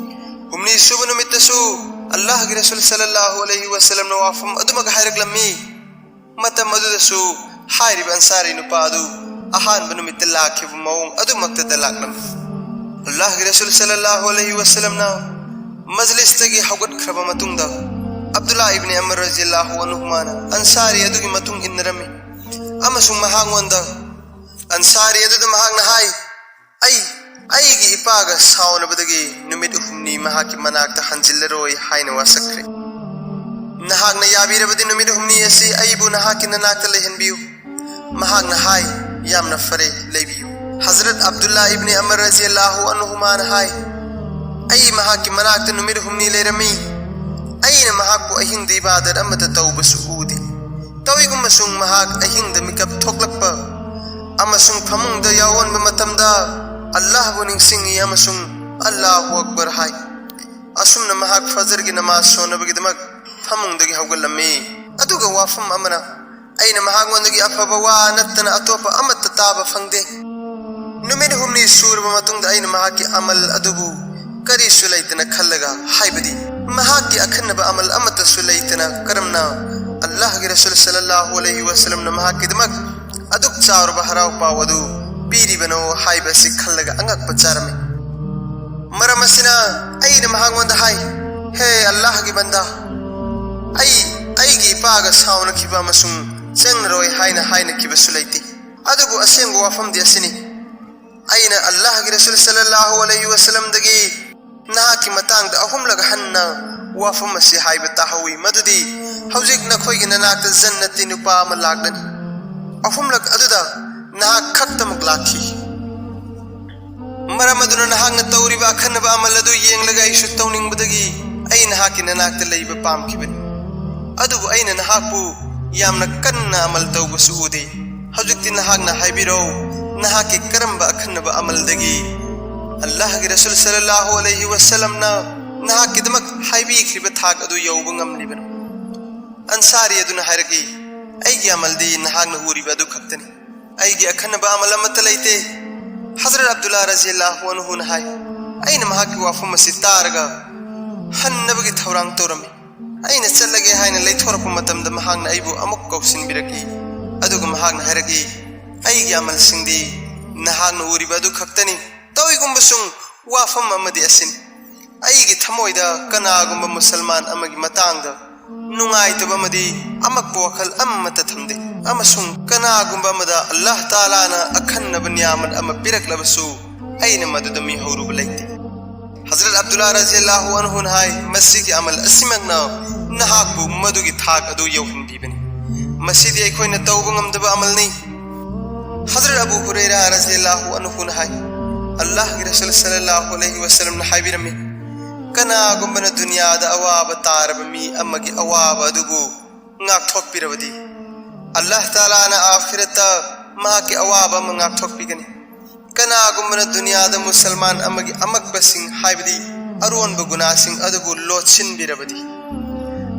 ꯍꯨꯝꯅꯤ ꯁꯨꯕ ꯅꯨꯃꯤꯠꯇꯁꯨ ꯑꯜꯂꯥꯍꯒꯤ ꯔꯁꯨꯜ ꯁꯜꯂꯜꯂꯥꯍꯨ ꯑꯂꯩꯍꯤ ꯋꯁꯜꯂꯝꯅ ꯋꯥꯐꯝ ꯑꯗꯨꯃꯛ ꯍꯥꯏꯔꯛꯂꯝꯃꯤ꯫ ꯃꯇꯝ ꯑꯗꯨꯗꯁꯨ ꯍꯥꯏꯔꯤꯕ ꯑꯟꯁꯥꯔꯤ ꯅꯨꯄꯥ ꯑꯗꯨ ꯑꯍꯥꯟꯕ ꯅꯨꯃꯤꯠꯇ ꯂꯥꯛꯈꯤꯕ ꯃꯑꯣꯡ ꯑꯗꯨꯃꯛꯇꯗ ꯂꯥꯛꯂꯝꯃꯤ꯫ ꯑꯜꯂꯥꯍꯒꯤ ꯔꯁꯨꯜ ꯁꯜꯂꯜꯂꯥꯍꯨ ꯑꯂꯩꯍꯤ ꯋꯁꯜꯂꯝꯅ ꯃꯖꯂꯤꯁꯇꯒꯤ ꯍꯧꯒꯠꯈ꯭ꯔꯕ ꯃꯇꯨꯡꯗ ꯑꯕꯗꯨꯜꯂꯥ ꯏꯕꯅꯤ ꯑꯃꯔ ꯔꯖꯤꯌꯜꯂꯥꯍꯨ ꯑꯟꯍꯨꯃꯥꯅ ꯑꯟꯁꯥꯔꯤ ꯑꯗꯨꯒꯤ ꯃꯇꯨꯡ ꯏꯟꯅꯔꯝꯃꯤ꯫ ꯑꯃꯁꯨꯡ ꯃꯍꯥꯛꯉꯣꯟꯗ ꯑꯟꯁꯥꯔꯤ ꯑꯗꯨꯗ ꯃꯍꯥꯛꯅ ꯍꯥꯏ, "ꯑꯩ ꯑꯩꯒꯤ ꯏꯄꯥꯒ ꯁꯥꯎꯅꯕꯗꯒꯤ ꯅꯨꯃꯤꯠ ꯑꯍꯨꯝꯅꯤ ꯃꯍꯥꯛꯀꯤ ꯃꯅꯥꯛꯇ ꯍꯟꯖꯤꯜꯂꯔꯣꯏ" ꯍꯥꯏꯅ ꯋꯥꯁꯛꯈ꯭ꯔꯦ꯫ "ꯅꯍꯥꯛꯅ ꯌꯥꯕꯤꯔꯕꯗꯤ ꯅꯨꯃꯤꯠ ꯍꯨꯝꯅꯤ ꯑꯁꯤ ꯑꯩꯕꯨ ꯅꯍꯥꯛꯀꯤ ꯅꯅꯥꯛꯇ ꯂꯩꯍꯟꯕꯤꯌꯨ꯫" ꯃꯍꯥꯛꯅ ꯍꯥꯏ, "ꯌꯥꯝꯅ ꯐꯔꯦ, ꯂꯩꯕꯤꯌꯨ꯫" ꯍꯖꯔꯠ ꯑꯕꯗꯨꯜꯂꯥ ꯏꯕꯅꯤ ꯑꯃꯔ ꯔꯖꯤꯌꯜꯂꯥꯍꯨ ꯑꯟꯍꯨꯃꯥꯅ ꯍꯥꯏ, "ꯑꯩ ꯃꯍꯥꯛꯀꯤ ꯃꯅꯥꯛꯇ ꯅꯨꯃꯤꯠ ꯍꯨꯝꯅꯤ ꯂꯩꯔꯝꯃꯤ꯫ ꯑꯩꯅ ꯃꯍꯥꯛꯄꯨ ꯑꯍꯤꯡꯗ ꯏꯕꯥꯗꯠ ꯑꯃꯠꯇ ꯇꯧꯕꯁꯨ ꯎꯗꯦ꯫ ꯇꯧꯏꯒꯨꯝꯕꯁꯨꯡ ꯃꯍꯥꯛ ꯑꯍꯤꯡꯗ ꯃꯤꯀꯞ ꯊꯣꯛꯂꯛꯄ ꯑꯃꯁꯨꯡ ꯐꯃꯨꯡꯗ ꯌꯥꯑꯣꯟꯕ ꯃꯇꯝꯗ ꯑꯜꯂꯥꯍꯕꯨ ꯅꯤꯡꯁꯤꯡꯏ ꯑꯃꯁꯨꯡ ꯑꯜꯂꯥꯍꯨ ꯑꯛꯕꯔ ꯍꯥꯏ꯫ ꯑꯁꯨꯝꯅ ꯃꯍꯥꯛ ꯐꯖꯔꯒꯤ ꯅꯃꯥꯖ ꯁꯣꯟꯅꯕꯒꯤꯗꯃꯛ ꯐꯃꯨꯡꯗꯒꯤ ꯍꯧꯒꯠꯂꯝꯃꯤ꯫ ꯑꯗꯨꯒ ꯋꯥꯐꯝ ꯑꯃꯅ, ꯑꯩꯅ ꯃꯍꯥꯛꯉꯣꯟꯗꯒꯤ ꯑꯐꯕ ꯋꯥ ꯅꯠꯇꯅ ꯑꯇꯣꯞꯄ ꯑꯃꯠꯇ ꯇꯥꯕ ꯐꯪꯗꯦ꯫ ꯅꯨꯃꯤꯠ ꯍꯨꯝꯅꯤ ꯁꯨꯔꯕ ꯃꯇꯨꯡꯗ ꯑꯩꯅ ꯃꯍꯥꯛꯀꯤ ꯑꯃꯜ ꯑꯗꯨꯕꯨ ꯀꯔꯤꯁꯨ ꯂꯩꯇꯅ ꯈꯜꯂꯒ, ꯍꯥꯏꯕꯗꯤ ꯃꯍꯥꯛꯀꯤ ꯑꯈꯟꯅꯕ ꯑꯃꯜ ꯑꯃꯠꯇꯁꯨ ꯂꯩꯇꯅ, ꯀꯔꯝꯅ ꯑꯜꯂꯥꯍꯒꯤ ꯔꯁꯨꯜ ꯁꯜꯂꯜꯂꯥꯍꯨ ꯑꯂꯩꯍꯤ ꯋꯥꯁꯂꯝꯅ ꯃꯍꯥꯛꯀꯤꯗꯃꯛ ꯑꯗꯨꯛ ꯆꯥꯎꯔꯕ ꯍꯔꯥꯎ ꯄꯥꯎ ꯑꯗꯨ ꯄꯤꯔꯤꯕꯅꯣ ꯍꯥꯏꯕ ꯑꯁꯤ ꯈꯜꯂꯒ ꯑꯉꯛꯄ ꯆꯥꯔꯝꯃꯤ꯫ ꯃꯔꯝ ꯑꯁꯤꯅ ꯑꯩꯅ ꯃꯍꯥꯛꯉꯣꯟꯗ ꯍꯥꯏ, "ꯍꯦ ꯑꯜꯂꯥꯍꯒꯤ ꯕꯟꯗꯥ, ꯑꯩ ꯑꯩꯒꯤ ꯏꯄꯥꯒ ꯁꯥꯎꯅꯈꯤꯕ ꯑꯃꯁꯨꯡ ꯆꯪꯂꯔꯣꯏ ꯍꯥꯏꯅ ꯍꯥꯏꯅꯈꯤꯕꯁꯨ ꯂꯩꯇꯦ꯫ ꯑꯗꯨꯕꯨ ꯑꯁꯦꯡꯕ ꯋꯥꯐꯝꯗꯤ ꯑꯁꯤꯅꯤ, ꯑꯩꯅ ꯑꯜꯂꯥꯍꯒꯤ ꯔꯁꯨꯜ ꯁꯜꯂꯜꯂꯥꯍꯨ ꯑꯂꯩꯍꯤ ꯋꯥꯁꯂꯝꯗꯒꯤ ꯅꯍꯥꯛꯀꯤ ꯃꯇꯥꯡꯗ ꯑꯍꯨꯝꯂꯛ ꯍꯟꯅ ꯋꯥꯐꯝ ꯑꯁꯤ ꯍꯥꯏꯕ ꯇꯥꯍꯧꯏ, ꯃꯗꯨꯗꯤ, 'ꯍꯧꯖꯤꯛ ꯅꯈꯣꯏꯒꯤ ꯅꯅꯥꯛꯇ ꯖꯟꯅꯠꯇꯤ ꯅꯨꯄꯥ ꯑꯃ ꯂꯥꯛꯂꯅꯤ.' ꯑꯍꯨꯝꯂꯛ ꯑꯗꯨꯗ ꯅꯍꯥꯛ ꯈꯛꯇꯃꯛ ꯂꯥꯛꯈꯤ꯫ ꯃꯔꯝ ꯑꯗꯨꯅ ꯅꯍꯥꯛꯅ ꯇꯧꯔꯤꯕ ꯑꯈꯟꯅꯕ ꯑꯃꯜ ꯑꯗꯨ ꯌꯦꯡꯂꯒ ꯑꯩꯁꯨ ꯇꯧꯅꯤꯡꯕꯗꯒꯤ ꯑꯩ ꯅꯍꯥꯛꯀꯤ ꯅꯅꯥꯛꯇ ꯂꯩꯕ ꯄꯥꯝꯈꯤꯕꯅꯤ꯫ ꯑꯗꯨꯕꯨ ꯑꯩꯅ ꯅꯍꯥꯛꯄꯨ ꯌꯥꯝꯅ ꯀꯟꯅ ꯑꯃꯜ ꯇꯧꯕꯁꯨ ꯎꯗꯦ꯫ ꯍꯧꯖꯤꯛꯇꯤ ꯅꯍꯥꯛꯅ ꯍꯥꯏꯕꯤꯔꯛꯎ, ꯅꯍꯥꯛꯀꯤ ꯀꯔꯝꯕ ꯑꯈꯟꯅꯕ ꯑꯃꯜꯗꯒꯤ ꯑꯜꯂꯥꯍꯒꯤ ꯔꯁꯨꯜ ꯁꯜꯂꯜꯂꯥꯍꯨ ꯑꯂꯩꯍꯤ ꯋꯥꯁꯂꯝꯅ ꯅꯍꯥꯛꯀꯤꯗꯃꯛ ꯍꯥꯏꯕꯤꯈ꯭ꯔꯤꯕ ꯊꯥꯛ ꯑꯗꯨ ꯌꯧꯕ ꯉꯝꯂꯤꯕꯅꯣ?" ꯑꯟꯁꯥꯔꯤ ꯑꯗꯨꯅ ꯍꯥꯏꯔꯛꯏ, "ꯑꯩꯒꯤ ꯑꯃꯜꯗꯤ ꯅꯍꯥꯛꯅ ꯎꯔꯤꯕ ꯑꯗꯨ ꯈꯛꯇꯅꯤ꯫ ꯑꯩꯒꯤ ꯑꯈꯟꯅꯕ ꯑꯃꯜ ꯑꯃꯠꯇ ꯂꯩꯇꯦ꯫" ꯍꯖꯔꯠ ꯑꯕꯗꯨꯜꯂꯥ ꯔꯖꯤꯌꯜꯂꯥꯍꯨ ꯑꯟꯍꯨꯅ ꯍꯥꯏ, "ꯑꯩꯅ ꯃꯍꯥꯛꯀꯤ ꯋꯥꯐꯝ ꯑꯁꯤ ꯇꯥꯔꯒ ꯍꯟꯅꯕꯒꯤ ꯊꯧꯔꯥꯡ ꯇꯧꯔꯝꯃꯤ꯫ ꯑꯩꯅ ꯆꯠꯂꯒꯦ ꯍꯥꯏꯅ ꯂꯩꯊꯣꯔꯛꯄ ꯃꯇꯝꯗ ꯃꯍꯥꯛꯅ ꯑꯩꯕꯨ ꯑꯃꯨꯛ ꯀꯧꯁꯤꯟꯕꯤꯔꯛꯏ꯫ ꯑꯗꯨꯒ ꯃꯍꯥꯛꯅ ꯍꯥꯏꯔꯛꯏ, 'ꯑꯩꯒꯤ ꯑꯃꯜꯁꯤꯡꯗꯤ ꯅꯍꯥꯛꯅ ꯎꯔꯤꯕ ꯑꯗꯨ ꯈꯛꯇꯅꯤ꯫ ꯇꯧꯏꯒꯨꯝꯕꯁꯨꯡ ꯋꯥꯐꯝ ꯑꯃꯗꯤ ꯑꯁꯤꯅꯤ, ꯑꯩꯒꯤ ꯊꯃꯣꯏꯗ ꯀꯅꯥꯒꯨꯝꯕ ꯃꯨꯁꯜꯃꯥꯟ ꯑꯃꯒꯤ ꯃꯇꯥꯡꯗ ꯅꯨꯡꯉꯥꯏꯇꯕ ꯑꯃꯗꯤ ꯑꯃꯛꯄ ꯋꯥꯈꯜ ꯑꯃꯠꯇ ꯊꯝꯗꯦ꯫ ꯑꯃꯁꯨꯡ ꯀꯅꯥꯒꯨꯝꯕ ꯑꯃꯗ ꯑꯜꯂꯥꯍ ꯇꯥꯂꯥꯅ ꯑꯈꯟꯅꯕ ꯅꯤꯌꯥꯃꯠ ꯑꯃ ꯄꯤꯔꯛꯂꯕꯁꯨ ꯑꯩꯅ ꯃꯗꯨꯗ ꯃꯤꯍꯧꯔꯨꯕ ꯂꯩꯇꯦ꯫ ꯍꯖꯔꯠ ꯑꯕꯗꯨꯜꯂꯥ ꯔꯖꯤꯌꯜꯂꯥꯍꯨ ꯑꯟꯍꯨꯅ ꯍꯥꯏ, "ꯃꯁꯤꯒꯤ ꯑꯃꯜ ꯑꯁꯤꯃꯛꯅ ꯅꯍꯥꯛꯄꯨ ꯃꯗꯨꯒꯤ ꯊꯥꯛ ꯑꯗꯨ ꯌꯧꯍꯟꯕꯤꯕꯅꯤ꯫ ꯃꯁꯤꯗꯤ ꯑꯩꯈꯣꯏꯅ ꯇꯧꯕ ꯉꯝꯗꯕ ꯑꯃꯜꯅꯤ꯫" ꯍꯖꯔꯠ ꯑꯕꯨ ꯍꯨꯔꯩꯔꯥ ꯔꯖꯤꯌꯜꯂꯥꯍꯨ ꯑꯟꯍꯨꯅ ꯍꯥꯏ, "ꯑꯜꯂꯥꯍꯒꯤ ꯔꯁꯨꯜ ꯁꯜꯂꯜꯂꯥꯍꯨ ꯑꯂꯩꯍꯤ ꯋꯁꯜꯂꯝꯅ ꯍꯥꯏꯕꯤꯔꯝꯃꯤ, ꯀꯅꯥꯒꯨꯝꯕꯅ ꯗꯨꯅꯤꯌꯥꯗ ꯑꯋꯥꯕ ꯇꯥꯔꯕ ꯃꯤ ꯑꯃꯒꯤ ꯑꯋꯥꯕ ꯑꯗꯨꯕꯨ ꯉꯥꯛꯊꯣꯛꯄꯤꯔꯕꯗꯤ, ꯑꯜꯂꯥꯍ ꯇꯥꯂꯥꯅ ꯑꯥꯈꯤꯔꯠꯇ ꯃꯍꯥꯛꯀꯤ ꯑꯋꯥꯕ ꯑꯃ ꯉꯥꯛꯊꯣꯛꯄꯤꯒꯅꯤ꯫ ꯀꯅꯥꯒꯨꯝꯕꯅ ꯗꯨꯅꯤꯌꯥꯗ ꯃꯨꯁꯜꯃꯥꯟ ꯑꯃꯒꯤ ꯑꯃꯛꯄꯁꯤꯡ, ꯍꯥꯏꯕꯗꯤ ꯑꯔꯣꯟꯕ ꯒꯨꯅꯥꯁꯤꯡ ꯑꯗꯨꯕꯨ ꯂꯣꯠꯁꯤꯟꯕꯤꯔꯕꯗꯤ,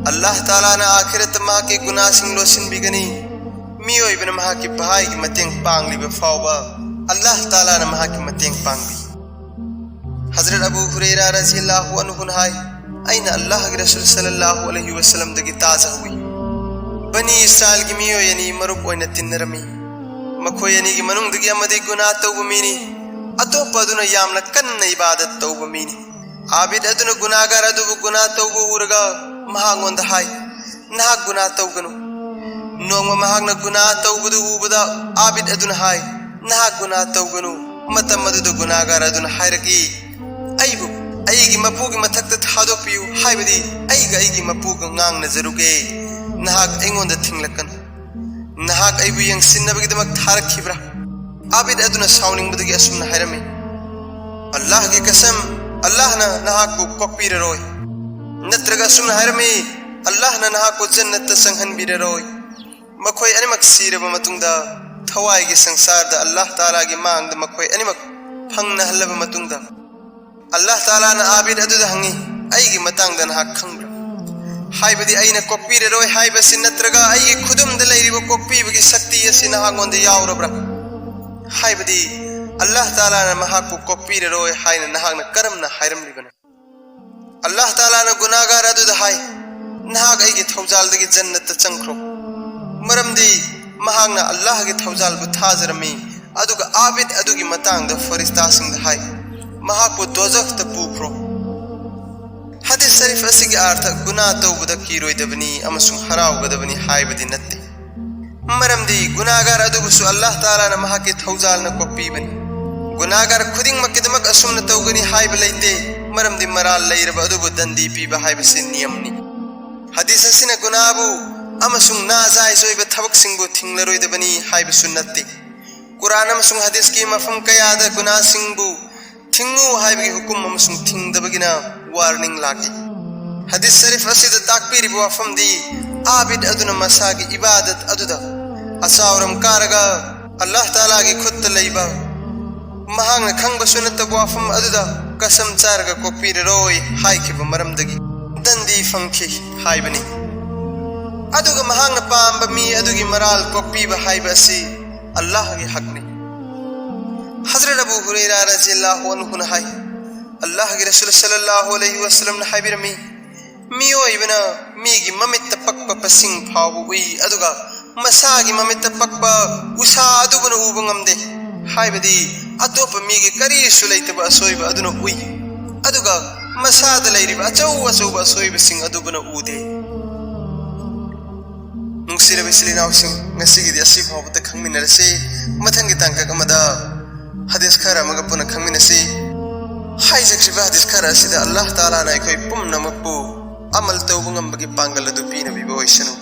ꯑꯜꯂꯥꯍ ꯇꯥꯂꯥꯅ ꯑꯥꯈꯤꯔꯠꯇ ꯃꯍꯥꯛꯀꯤ ꯒꯨꯅꯥꯁꯤꯡ ꯂꯣꯠꯁꯤꯟꯕꯤꯒꯅꯤ꯫ ꯃꯤꯑꯣꯏꯕꯅ ꯃꯍꯥꯛꯀꯤ ꯚꯥꯏꯒꯤ ꯃꯇꯦꯡ ꯄꯥꯡꯂꯤꯕ ꯐꯥꯎꯕ ꯑꯜꯂꯥꯍ ꯇꯥꯂꯥꯅ ꯃꯍꯥꯛꯀꯤ ꯃꯇꯦꯡ ꯄꯥꯡꯕꯤ꯫" ꯍꯖꯔꯠ ꯑꯕꯨ ꯍꯨꯔꯩꯔꯥ ꯔꯖꯤꯌꯜꯂꯥꯍꯨ ꯑꯟꯍꯨꯅ ꯍꯥꯏ, "ꯑꯩꯅ ꯑꯜꯂꯥꯍꯒꯤ ꯔꯁꯨꯜ ꯁꯜꯂꯜꯂꯥꯍꯨ ꯑꯂꯩꯍꯤ ꯋꯁꯜꯂꯝꯗꯒꯤ ꯇꯥꯖꯍꯧꯏ, ꯕꯅꯤ ꯏꯁꯔꯥꯏꯜꯒꯤ ꯃꯤꯑꯣꯏ ꯑꯅꯤ ꯃꯔꯨꯞ ꯑꯣꯏꯅ ꯇꯤꯟꯅꯔꯝꯃꯤ꯫ ꯃꯈꯣꯏ ꯑꯅꯤꯒꯤ ꯃꯅꯨꯡꯗꯒꯤ ꯑꯃꯗꯤ ꯒꯨꯅꯥ ꯇꯧꯕ ꯃꯤꯅꯤ, ꯑꯇꯣꯞꯄ ꯑꯗꯨꯅ ꯌꯥꯝꯅ ꯀꯟꯅ ꯏꯕꯥꯗꯠ ꯇꯧꯕ ꯃꯤꯅꯤ꯫ ꯑꯥꯕꯤꯗ ꯑꯗꯨꯅ ꯒꯨꯅꯥꯒꯥꯔ ꯑꯗꯨꯕꯨ ꯒꯨꯅꯥ ꯇꯧꯕ ꯎꯔꯒ ꯃꯍꯥꯛꯉꯣꯟꯗ ꯍꯥꯏ, 'ꯅꯍꯥꯛ ꯒꯨꯅꯥ ꯇꯧꯒꯅꯨ.' ꯅꯣꯡꯃ ꯃꯍꯥꯛꯅ ꯒꯨꯅꯥ ꯇꯧꯕꯗꯨ ꯎꯕꯗ ꯑꯥꯕꯤꯗ ꯑꯗꯨꯅ ꯍꯥꯏ, 'ꯅꯍꯥꯛ ꯒꯨꯅꯥ ꯇꯧꯒꯅꯨ.' ꯃꯇꯝ ꯑꯗꯨꯗ ꯒꯨꯅꯥꯒꯥꯔ ꯑꯗꯨꯅ ꯍꯥꯏꯔꯛꯏ, "ꯑꯩꯕꯨ ꯑꯩꯒꯤ ꯃꯄꯨꯒꯤ ꯃꯊꯛꯇ ꯊꯥꯗꯣꯛꯄꯤꯌꯨ, ꯍꯥꯏꯕꯗꯤ ꯑꯩꯒ ꯑꯩꯒꯤ ꯃꯄꯨꯒ ꯉꯥꯡꯅꯖꯔꯨꯒꯦ꯫ ꯅꯍꯥꯛ ꯑꯩꯉꯣꯟꯗ ꯊꯤꯡꯂꯛꯀꯅꯨ꯫ ꯅꯍꯥꯛ ꯑꯩꯕꯨ ꯌꯦꯡꯁꯤꯟꯅꯕꯒꯤꯗꯃꯛ ꯊꯥꯔꯛꯈꯤꯕ꯭ꯔꯥ?" ꯑꯥꯕꯤꯗ ꯑꯗꯨꯅ ꯁꯥꯎꯅꯤꯡꯕꯗꯒꯤ ꯑꯁꯨꯝꯅ ꯍꯥꯏꯔꯝꯃꯤ, "ꯑꯜꯂꯥꯍꯒꯤ ꯀꯁꯝ, ꯑꯜꯂꯥꯍꯅ ꯅꯍꯥꯛꯄꯨ ꯀꯣꯛꯄꯤꯔꯔꯣꯏ, ꯅꯠꯇ꯭ꯔꯒ ꯑꯁꯨꯝꯅ ꯍꯥꯏꯔꯝꯃꯤ, 'ꯑꯜꯂꯥꯍꯅ ꯅꯍꯥꯛꯄꯨ ꯖꯟꯅꯠꯇ ꯆꯪꯍꯟꯕꯤꯔꯔꯣꯏ.'" ꯃꯈꯣꯏ ꯑꯅꯤꯃꯛ ꯁꯤꯔꯕ ꯃꯇꯨꯡꯗ ꯊꯋꯥꯏꯒꯤ ꯁꯪꯁꯥꯔꯗ ꯑꯜꯂꯥꯍ ꯇꯥꯂꯥꯒꯤ ꯃꯥꯡꯗ ꯃꯈꯣꯏ ꯑꯅꯤꯃꯛ ꯐꯪꯅꯍꯜꯂꯕ ꯃꯇꯨꯡꯗ, ꯑꯜꯂꯥꯍ ꯇꯥꯂꯥꯅ ꯑꯥꯕꯤꯗ ꯑꯗꯨꯗ ꯍꯪꯉꯤ, "ꯑꯩꯒꯤ ꯃꯇꯥꯡꯗ ꯅꯍꯥꯛ ꯈꯪꯕ꯭ꯔꯥ? ꯍꯥꯏꯕꯗꯤ ꯑꯩꯅ ꯀꯣꯛꯄꯤꯔꯔꯣꯏ ꯍꯥꯏꯕꯁꯤ ꯅꯠꯇ꯭ꯔꯒ ꯑꯩꯒꯤ ꯈꯨꯗꯨꯝꯗ ꯂꯩꯔꯤꯕ ꯀꯣꯛꯄꯤꯕꯒꯤ ꯁꯛꯇꯤ ꯑꯁꯤ ꯅꯍꯥꯛꯉꯣꯟꯗ ꯌꯥꯎꯔꯕ꯭ꯔꯥ? ꯍꯥꯏꯕꯗꯤ ꯑꯜꯂꯥꯍ ꯇꯥꯂꯥꯅ ꯃꯍꯥꯛꯄꯨ ꯀꯣꯛꯄꯤꯔꯔꯣꯏ ꯍꯥꯏꯅ ꯅꯍꯥꯛꯅ ꯀꯔꯝꯅ ꯍꯥꯏꯔꯝꯂꯤꯕꯅꯣ?" ꯑꯜꯂꯥꯍ ꯇꯥꯂꯥꯅ ꯒꯨꯅꯥꯒꯥꯔ ꯑꯗꯨꯗ ꯍꯥꯏ, "ꯅꯍꯥꯛ ꯑꯩꯒꯤ ꯊꯧꯖꯥꯜꯗꯒꯤ ꯖꯟꯅꯠꯇ ꯆꯪꯈ꯭ꯔꯣ," ꯃꯔꯝꯗꯤ ꯃꯍꯥꯛꯅ ꯑꯜꯂꯥꯍꯒꯤ ꯊꯧꯖꯥꯜꯕꯨ ꯊꯥꯖꯔꯝꯃꯤ꯫ ꯑꯗꯨꯒ ꯑꯥꯕꯤꯗ ꯑꯗꯨꯒꯤ ꯃꯇꯥꯡꯗ ꯐꯔꯤꯁꯇꯥꯁꯤꯡꯗ ꯍꯥꯏ, "ꯃꯍꯥꯛꯄꯨ ꯗꯣꯖꯈꯇ ꯄꯨꯈ꯭ꯔꯣ꯫" ꯍꯗꯤꯁ ꯁꯔꯤꯐ ꯑꯁꯤꯒꯤ ꯑꯥꯔꯊ ꯒꯨꯅꯥ ꯇꯧꯕꯗ ꯀꯤꯔꯣꯏꯗꯕꯅꯤ ꯑꯃꯁꯨꯡ ꯍꯔꯥꯎꯒꯗꯕꯅꯤ ꯍꯥꯏꯕꯗꯤ ꯅꯠꯇꯦ꯫ ꯃꯔꯝꯗꯤ ꯒꯨꯅꯥꯒꯥꯔ ꯑꯗꯨꯕꯨꯁꯨ ꯑꯜꯂꯥꯍ ꯇꯥꯂꯥꯅ ꯃꯍꯥꯛꯀꯤ ꯊꯧꯖꯥꯜꯅ ꯀꯣꯛꯄꯤꯕꯅꯤ꯫ ꯒꯨꯅꯥꯒꯥꯔ ꯈꯨꯗꯤꯡꯃꯛꯀꯤꯗꯃꯛ ꯑꯁꯨꯝꯅ ꯇꯧꯒꯅꯤ ꯍꯥꯏꯕ ꯂꯩꯇꯦ, ꯃꯔꯝꯗꯤ ꯃꯔꯥꯜ ꯂꯩꯔꯕ ꯑꯗꯨꯕꯨ ꯗꯟꯗꯤ ꯄꯤꯕ ꯍꯥꯏꯕꯁꯤ ꯅꯤꯌꯝꯅꯤ꯫ ꯍꯗꯤꯁ ꯑꯁꯤꯅ ꯒꯨꯅꯥꯕꯨ ꯑꯃꯁꯨꯡ ꯅꯥꯖꯥꯏꯖ ꯑꯣꯏꯕ ꯊꯕꯛꯁꯤꯡꯕꯨ ꯊꯤꯡꯂꯔꯣꯏꯗꯕꯅꯤ ꯍꯥꯏꯕꯁꯨ ꯅꯠꯇꯦ꯫ ꯀꯨꯔꯥꯟ ꯑꯃꯁꯨꯡ ꯍꯗꯤꯁꯀꯤ ꯃꯐꯝ ꯀꯌꯥꯗ ꯒꯨꯅꯥꯁꯤꯡꯕꯨ ꯊꯤꯡꯉꯨ ꯍꯥꯏꯕꯒꯤ ꯍꯨꯀꯨꯝ ꯑꯃꯁꯨꯡ ꯊꯤꯡꯗꯕꯒꯤꯅ ꯋꯥꯔꯅꯤꯡ ꯂꯥꯛꯏ꯫ ꯍꯗꯤꯁ ꯁꯔꯤꯐ ꯑꯁꯤꯗ ꯇꯥꯛꯄꯤꯔꯤꯕ ꯋꯥꯐꯝꯗꯤ, ꯑꯥꯕꯤꯗ ꯑꯗꯨꯅ ꯃꯁꯥꯒꯤ ꯏꯕꯥꯗꯠ ꯑꯗꯨꯗ ꯑꯆꯥꯎꯔꯝ ꯀꯥꯔꯒ ꯑꯜꯂꯥꯍ ꯇꯥꯂꯥꯒꯤ ꯈꯨꯠꯇ ꯂꯩꯕ ꯃꯍꯥꯛꯅ ꯈꯪꯕꯁꯨ ꯅꯠꯇꯕ ꯋꯥꯐꯝ ꯑꯗꯨꯗ ꯀꯁꯝ ꯆꯥꯔꯒ ꯀꯣꯛꯄꯤꯔꯔꯣꯏ ꯍꯥꯏꯈꯤꯕ ꯃꯔꯝꯗꯒꯤ ꯗꯟꯗꯤ ꯐꯪꯈꯤ ꯍꯥꯏꯕꯅꯤ꯫ ꯑꯗꯨꯒ ꯃꯍꯥꯛꯅ ꯄꯥꯝꯕ ꯃꯤ ꯑꯗꯨꯒꯤ ꯃꯔꯥꯜ ꯀꯣꯛꯄꯤꯕ ꯍꯥꯏꯕ ꯑꯁꯤ ꯑꯜꯂꯥꯍꯒꯤ ꯍꯛꯅꯤ꯫ ꯍꯖꯔꯠ ꯑꯕꯨ ꯍꯨꯔꯩꯔꯥ ꯔꯖꯤꯌꯜꯂꯥꯍꯨ ꯑꯟꯍꯨꯅ ꯍꯥꯏ, ꯑꯜꯂꯥꯍꯒꯤ ꯔꯁꯨꯜ ꯁꯜꯂꯜꯂꯥꯍꯨ ꯑꯂꯩꯍꯤ ꯋꯁꯜꯂꯝꯅ ꯍꯥꯏꯕꯤꯔꯝꯃꯤ, ꯃꯤꯑꯣꯏꯕꯅ ꯃꯤꯒꯤ ꯃꯃꯤꯠꯇ ꯄꯛꯄ ꯄꯁꯤꯡ ꯐꯥꯎꯕ ꯎꯏ, ꯑꯗꯨꯒ ꯃꯁꯥꯒꯤ ꯃꯃꯤꯠꯇ ꯄꯛꯄ ꯎꯁꯥ ꯑꯗꯨꯕꯨꯅ ꯎꯕ ꯉꯝꯗꯦ꯫ ꯍꯥꯏꯕꯗꯤ ꯑꯇꯣꯞꯄ ꯃꯤꯒꯤ ꯀꯔꯤꯁꯨ ꯂꯩꯇꯕ ꯑꯁꯣꯏꯕ ꯑꯗꯨꯅ ꯎꯏ, ꯑꯗꯨꯒ ꯃꯁꯥꯗ ꯂꯩꯔꯤꯕ ꯑꯆꯧ ꯑꯆꯧꯕ ꯑꯁꯣꯏꯕꯁꯤꯡ ꯑꯗꯨꯕꯨꯅ ꯎꯗꯦ꯫ ꯅꯨꯡꯁꯤꯔꯕ ꯏꯆꯤꯜ ꯏꯅꯥꯎꯁꯤꯡ, ꯉꯁꯤꯒꯤꯗꯤ ꯑꯁꯤ ꯐꯥꯎꯕꯗ ꯈꯪꯃꯤꯟꯅꯔꯁꯤ꯫ ꯃꯊꯪꯒꯤ ꯇꯥꯡꯀꯛ ꯑꯃꯗ ꯍꯗꯤꯁ ꯈꯔ ꯑꯃꯒ ꯄꯨꯟꯅ ꯈꯪꯃꯤꯟꯅꯁꯤ꯫ ꯍꯥꯏꯖꯈ꯭ꯔꯤꯕ ꯍꯗꯤꯁ ꯈꯔ ꯑꯁꯤꯗ ꯑꯜꯂꯥꯍ ꯇꯥꯂꯥꯅ ꯑꯩꯈꯣꯏ ꯄꯨꯝꯅꯃꯛꯄꯨ ꯑꯃꯜ ꯇꯧꯕ ꯉꯝꯕꯒꯤ ꯄꯥꯡꯒꯜ ꯑꯗꯨ ꯄꯤꯅꯕꯤꯕ ꯑꯣꯏꯁꯅꯨ꯫